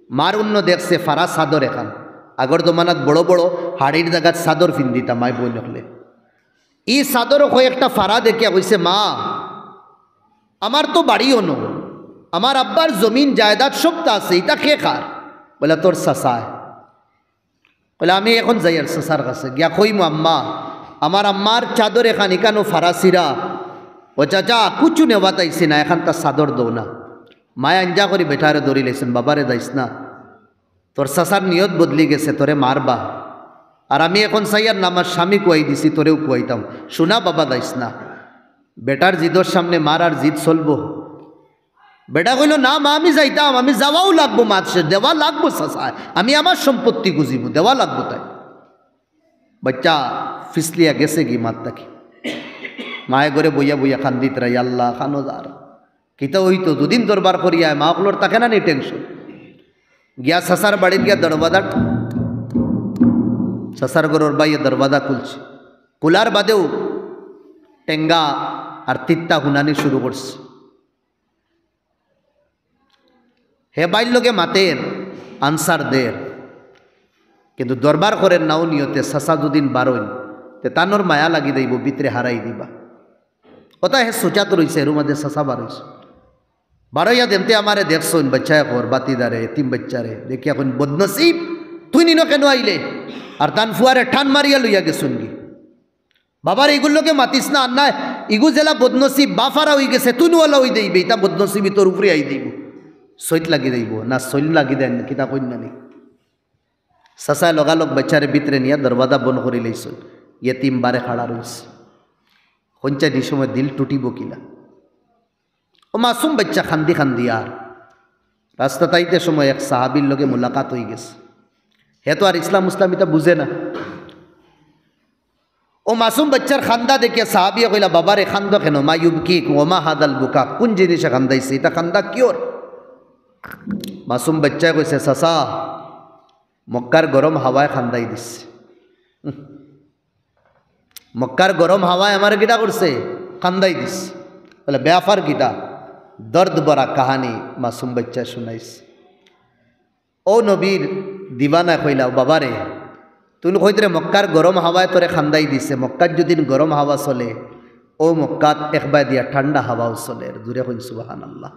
মার অন্য দেখছে ফাড়া চাদর এখান, আগর জমানাত বড় বড় হাড়ির জাগাত চাদর ফিন্দিতা মাই বইন অকলে। ই চাদরো কয়েকটা ফাড়া দেখিয়া কইছে, "মা, আমার তো বাড়ি অনো, আমার আব্বার জমিন জায়দাদ সবতা আছে, ইতা কে কার?" বলে, "তোর চাচায়।" কইলে, "আমি এখন যাইয়ার চাচার কাছে, গিয়া কইমু, 'আম্মা, আমার আম্মার চাদর এখান ইকানো ফাড়া ছিড়া, ও চাচা, কুচ্ছু নেওয়াত আইছি না, এখানতা চাদর দেও না।'" মায় আঞ্জা করি বেটারে ধরি লাইছইন, "বাবারে যাইস না, তোর চাচার নিয়ত বদলি গেছে, তোরে মারবা। আর আমি এখন চাইয়ার না, আমার স্বামী খুয়াই দিছি, তোরেও খুয়াইতাম। শুনা বাবা, যাইস না।" বেটার জিদর সামনে মার আর জিদ চলবো? বেটা কইলো, "না মা, আমি যাইতাম, আমি যাওয়াও লাগবো, মাত শেষ, দেওয়া লাগবো চাচায়, আমি আমার সম্পত্তি খুজিমু, দেওয়া লাগবো তাইন।" বাচ্চা ফিসলিয়া গেছেগি মাত থাকি। মায়ে ঘরে বইয়া বইয়া কান্দিতরা, "ইয়া আল্লাহ, কানো যার।" কিতা অইতো, দুদিন দরবার করিয়া আয়, মা অকলর থাকে না নি টেনশন। গিয়া চাচার বাড়িত গিয়া দরওয়াজা, চাচার ঘরর বাইয়ে দরওয়াজা খুলছে। খুলার বাদেউ টেঙ্গা আর তিত্তা হুনানি শুরু করছে। হে বাইর লগে মাতের, আনসার দের, কিন্তু দরবার করের না অউ নিয়তে। চাচা দুদিন বারইন, তে তানর মায়া লাগি যাইবো, ভিতরে হারাই দিবা। অতা হে সুচাত রইছে, এরু মাঝে চাচা বারইছে। বারইয়া দেমতে আমারে দেখছইন, বাচ্চায় কর, বাতিদারে, এতিম বাচ্চারে, দেখিয়া কইন, "বদনসিব, তুইন ইনো কেনো আইলে?" আর তান ফুয়ারে টান মারিয়া লইয়া গেছইনগি। "বাবারে, ইগুর লগে মাতিস না, আর নায়, ইগু যেলা বদনসিব, বাফারা অইগেছে, তুইন অলা অই দেইবে, ইতা বদনসিবি তোর উপরে আই দেইবো, সইত লাগি দেইবো, না সইল লাগি দেন, কিতা কইন না নি?" চাচায় লগালগ বাচ্চারে ভিতরে নিয়া দরওয়াজা বন্ধ করি লইছইন। এতিম বারে খাড়া রইছে। কইন চাইন ই সময় দিল টুটিবো কিলা। অউ মাসুম বাচ্চা কান্দি কান্দি আর। রাস্তাত আইতে সময় এক সাহাবীর লগে মুলাকাত অইগেছে। হে তো আর ইসলাম মুসলাম ইতা বুঝে না। অউ মাসুম বাচ্চার কান্দা দেখিয়া সাহাবীয়ে কইলা, "বাবারে, কান্দো কেনো? মা ইউবকিক ওয়া মা হাযাল বুকা? কুন জিনিসে কান্দাইছে? ইতা কান্দা কিওর?" মাসুম বাচ্চায় কইছে, "চাচা, মক্কার গরম হাওয়ায় কান্দাই দিছে।" মক্কার গরম হাওয়ায় আমারে কিতা করছে? কান্দাই দিছে। বলে, "ব্যাপার কিতা?" দর্দ ভরা কাহানি মাসুম বাচ্চায় শুনাইছে। অউ নবীর দিওয়ানায় কইলা, "বাবারে, তুইন কইতরে মক্কার গরম হাওয়ায় তোরে কান্দাই দিছে, মক্কাত যুদি গরম হাওয়া চলে, অউ মক্কাত একবায় দিয়া ঠান্ডা হাওয়াও চলের।" জুরে কইন সুবহানাল্লাহ।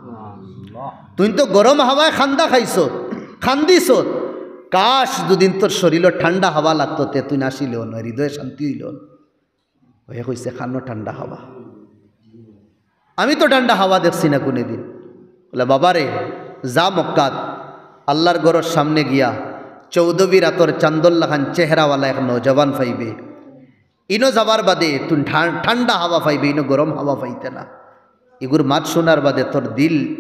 তুইন তো গরম হাওয়ায় কান্দা খাইছত, কান্দিছত, কাশ যুদি তোর শরীলো ঠান্ডা হাওয়া লাগতো, তে তুইন আসিলে অনো, হৃদয়ে শান্তি অইলো অনো। হে কইছে, "কানো ঠান্ডা হাওয়া? আমি তো ঠান্ডা হাওয়া দেখছি না কুনুদিন।" বলে, "বাবারে, যা মক্কাত, আল্লার ঘরর সামনে গিয়া চৌদ্দবি রাতর চান্দর লাখান চেহারাওয়ালা এক নওজওয়ান পাইবে। ইনো যাওয়ার বাদে তুইন ঠা-, ঠান্ডা হাওয়া পাইবে, ইনো গরম হাওয়া পাইতে না। ইগুর মাত শুনার বাদে তোর দিল,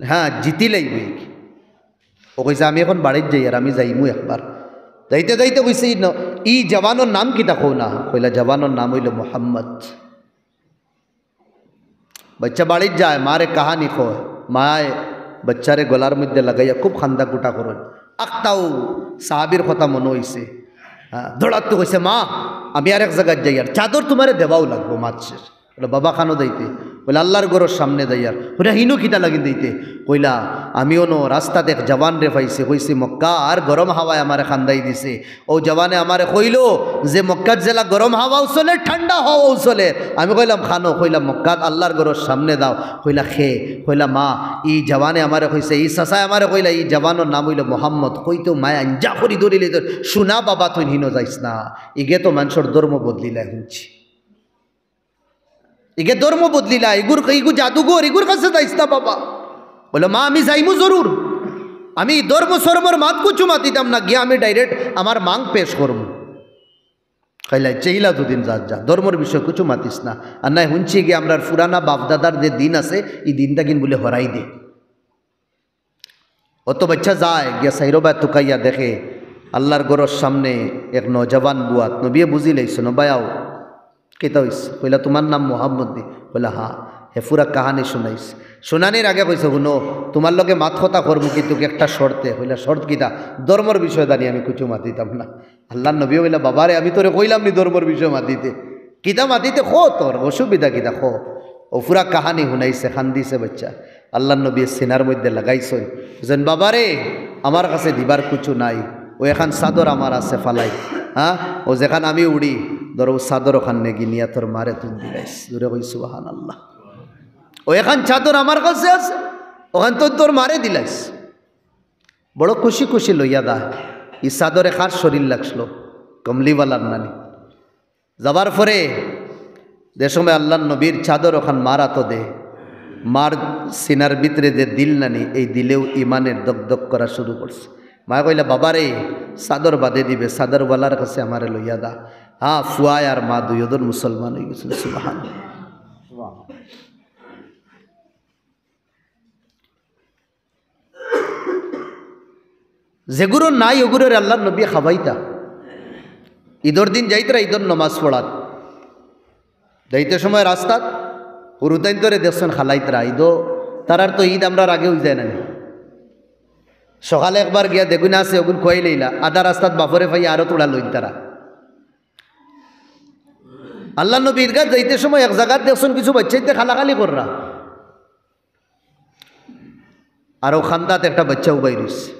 হ্যাঁ, জিতি লাইবে।" অউ কইছে, "আমি অখন বাড়িত যাইয়ার, আমি যাইমু একবার।" যাইতে যাইতে কইছে, "ই ন-, ই জওয়ানর নাম কিতা কও না?" কইলা, "জওয়ানর নাম অইলো মোহাম্মদ।" বাচ্চা বাড়িত যায়, মারে কাহানি কয়, মায় বাচ্চারে গলার মধ্যে লাগাইয়া খুব কান্দা-কুটা করইন। আখতাউ সাহাবীর কথা মনো অইছে, হ্যাঁ, দৌড়াত কইছে, "মা, আমি আরেক জাগাত যাইয়ার, চাদর তুমারে দেওয়াও লাগবো, মাত শেষ।" বলে, "বাবা, কানো যাইতে?" বলে, "আল্লার ঘরর সামনে যাইয়ার।" বলে, "হিনো কিতা লাগি যাইতে?" কইলা, "আমি অনো রাস্তাত এক জওয়ানরে পাইছি, কইছি মক্কার গরম হাওয়ায় আমারে কান্দাই দিছে। অউ জওয়ানে আমারে কইলো যে মক্কাত যেলা গরম হাওয়াও চলের, ঠান্ডা হাওয়াও চলের।" আমি কইলাম, "কানো?" কইলা, "মক্কাত আল্লার ঘরর সামনে যাও।" কইলা, "কে?" কইলা, "মা, ই জওয়ানে আমারে কইছে, ই চাচায় আমারে কইলা, ই জওয়ানর নাম অইলো মোহাম্মদ।" কইতেউ মায় আঞ্জা করি ধরিলিতো, "শুনা বাবা, তুইন হিনো যাইস না। ইগে তো মানষর ধর্ম বদলিলায় হুনছি।" ইগে ধর্ম বদলিলা, ইগুর, ইগু জাদুঘর, ইগুর কাছে যাইস না বাবা। বলে, "মা, আমি যাইমু জরুর, আমি ধর্ম-সরমর মাত কুছু মাতিতাম না, গিয়া আমি direct আমার মাং পেশ করমু।" কইলা, "চেইলা দুদিন যা, যা, ধর্মর বিষয়ে কুছু মাতিস না। আর নায় হুনছি গিয়া আমরার পুরানা বাফ-দাদার যে দিন আছে, ই দিন তাকিন বুলে হরাই দে।" অত বাচ্চা যায়, গিয়া চাইরোবায় তুকাইয়া দেখে, আল্লার ঘরর সামনে এক নওজওয়ান বুয়াত। নবিয়ে বুঝিলাইছইন, "ও বায়াও, কিতা অইছে?" কইলা, "তুমার নাম মোহাম্মদ নি?" কইলা, "হ্যাঁ।" হে পুরা কাহানি শুনাইছে। শুনানির আগে কইছে, "হুনো, তুমার লগে মাত-কথা করমু, কিন্তু একটা শর্তে।" কইলা, "শর্ত কিতা?" "ধর্মর বিষয়ে জানি আমি কুছু মাতিতাম না।" আল্লার নবীয়ে কইলা, "বাবারে, আমি তোরে কইলাম নি ধর্মর বিষয়ে মাতিতে?" "কিতা মাতিতে ক তোর, অসুবিধা কিতা ক?" অউ পুরা কাহানি হুনাইছে, কান্দিছে বাচ্চা। আল্লার নবীয়ে সিনার মধ্যে লাগাইছইন। কইছইন, "বাবারে, আমার কাছে দিবার কুছু নাই, অউ এখান চাদর আমার আছে ফালাই, হ্যাঁ, অউ যেখান আমি উড়ি, ধর অউ চাদর অখান নেগি নিয়া তোর মারে তুইন দিলাইস।" জুরে কই সুবহানাল্লাহ। "অউ এখান চাদর আমার কাছে আছে, অখান তুইন তোর মারে দিলাইস।" বড় খুশি খুশি লইয়া দা। ই চাদরে কার শরীর লাগছিল? কমলিওয়ালার নানি। যাবার পরে যে সময় আল্লার নবীর চাদর অখান মার আতো দে, মার সিনার ভিতরে যে দিল নানি, এই দিলেউ ইমানে দগদগ করা শুরু করছে। মায় কইলা, "বাবারে, চাদর বাদে দিবে, চাদরওয়ালার কাছে আমারে লইয়া দা।" হ্যাঁ, ফুয়ায় আর মা দুইওজন মুসলমান অইগেছইন। সুবহানাল্লাহ। যেগুরু নাই ওগুরুরে আল্লাহর নবী খাওয়াইতা। ঈদর দিন যাইতরা ঈদর নমাজ পড়াত, যাইতে সময় রাস্তাত হুরুতাইন্তরে দেখছইন খালাইতরা। ঈদো তারার তো ঈদ আমরার আগে অই যায় না নি? সকালে একবার গিয়া দেখইন আছে, ওগুন খুয়াই লইলা, আধা রাস্তাত বাফরে পাইয়া আরো থুড়া লইন তারা। আল্লাহর নবী ঈদগাত যাইতে সময় এক জাগাত দেখছইন কিছু বাইচ্চাইন্তে খালাখালি কররা। আর অউ খান্দাত একটা বাইচ্চা উবাই রইছে,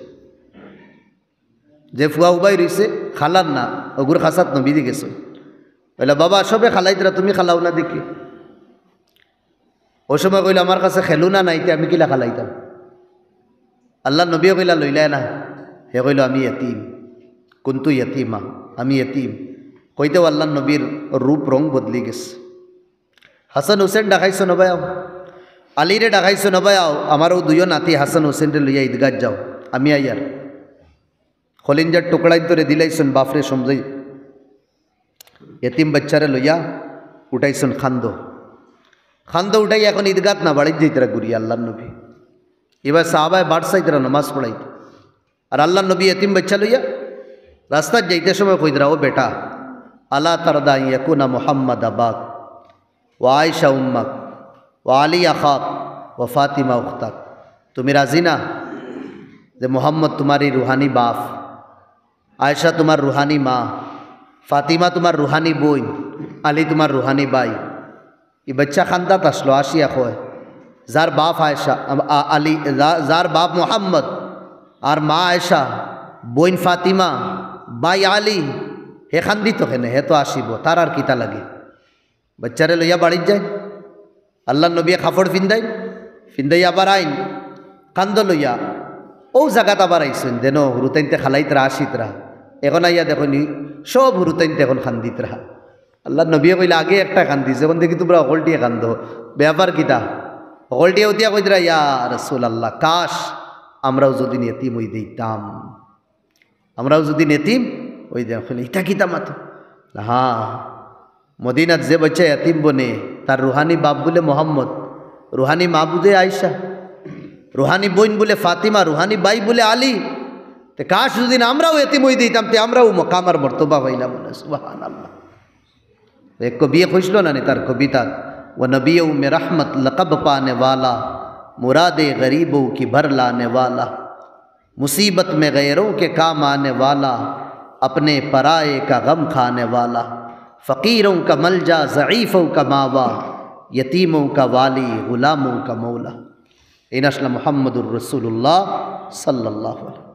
যে ফুয়া উবাই রইছে, খালার না, ওগুর খাসাত নবীজি গেছইন। কইলা, "বাবা, সবে খালাইতরা, তুমি খালাও না দেখি।" অউ সময় কইলা, "আমার কাছে খেলনা নাই, তে আমি কিলা খালাইতাম?" আল্লাহর নবীয়ে কইলা, "লইলায় না।" হে কইলো, "আমি এতিম, কুনতু এতিমা, আমি এতিম।" কইতেউ আল্লাহর নবীর রূপ রং বদলি গেছে। হাসান হুসেন ডাকাইছইন, "ওবায় আও।" আলীরে ডাকাইছইন, "ওবায় আও, আমার অউ দুইও নাতি হাসান হুসেনরে লইয়া ঈদগাত যাও, আমি আইয়ার।" কলিঞ্জার টুকরাইন্তরে দিলাইছইন, বাফরে সমজাই, এতিম বাইচ্চারে লইয়া উঠাইছইন খান্দো। খান্দো উঠাই এখন ঈদগাত না, বাড়িত যাইতরা ঘুরিয়া আল্লাহর নবী। ইবার সাহাবায় বাড় চাইতরা নমাজ পড়াইত। আর আল্লাহর নবী এতিম বাইচ্চা লইয়া রাস্তাত যাইতে সময় কইতরা, "ও বেটা, আলা তারদা আন ইয়াকুনা মুহাম্মাদ আবাক, ওয়া আয়েশা উম্মাক, ওয়া আলী আখাক, ওয়া ফাতিমা উখতাক।" তুমি রাজি না যে মোহাম্মদ তুমার ই রুহানি বাফ, আয়েশা তুমার রুহানি মা, ফাতিমা তুমার রুহানি বইন, আলী তুমার রুহানি ভাই? ই বাইচ্চা খান্দাত আসলো, আসিয়া কয়, "যার বাফ আয়েশা, আ-, আ-, আলী, যা-, যার বাফ মোহাম্মদ, আর মা আয়েশা, বইন ফাতিমা, ভাই আলী, হে খান্দিতো কেনে, হে তো আসিবো, তার আর কিতা লাগে?" বাইচ্চারে লইয়া বাড়িত যাইন, আল্লাহর নবীয়ে কাপড় ফিন্দাইন, ফিন্দাইয়া আবার আইন, খান্দো লইয়া অউ জাগাত আবার আইছইন, যেনো হুরুতাইন্তে খালাইতরা, আসিতরা। এখন আইয়া দেখইন, সব হুরুতাইন্তে এখন খান্দিতরা। আল্লাহর নবীয়ে কইলা, "আগে একটা খান্দিছে, এখন দেখি তুমরা হকলটিয়ে খান্দো, ব্যাপার কিতা?" হকলটিয়ে উঠিয়া কইতরা, "ইয়া রাসূলুল্লাহ, কাশ আমরাও যুদি এতিম অই দিতাম, আমরাও যুদি এতিম অই দিতাম।" কইলা, "ইতা কিতা মাতো?" হ্যাঁ, মদিনাত যে বাইচ্চা এতিম বনে, তার রুহানি বাফ বুলে মোহাম্মদ, রুহানি মা বুলে আয়েশা, রুহানি বইন বুলে ফাতিমা, রুহানি ভাই বুলে আলী। তে কাশ যুদি আমরাও এতিম অই দিতাম, তে আমরাও মকাম আর মর্তবা পাইলাম না। সুবহানাল্লাহ। এক কবিয়ে কইছলো না নি তার কবিতাত, "ও নবী মে রহমত লকব পানে ওয়ালা, মুরাদে গরিবোঁ কি ভর লানে ওয়ালা, মুসিবত মে গয়রোঁ কে কাম আনে ওয়ালা, অপনে পরায়ে কা গম খানে ওয়ালা, ফকিরোঁ কা মলজা, জঈফোঁ কা মাওয়া, ইয়তীমোঁ কা ওয়ালি, গুলামোঁ কা মওলা।" এই নাম আসলে মুহাম্মদুর রাসূলুল্লাহ সাল্লাল্লাহু আলাইহি ওয়াসাল্লাম।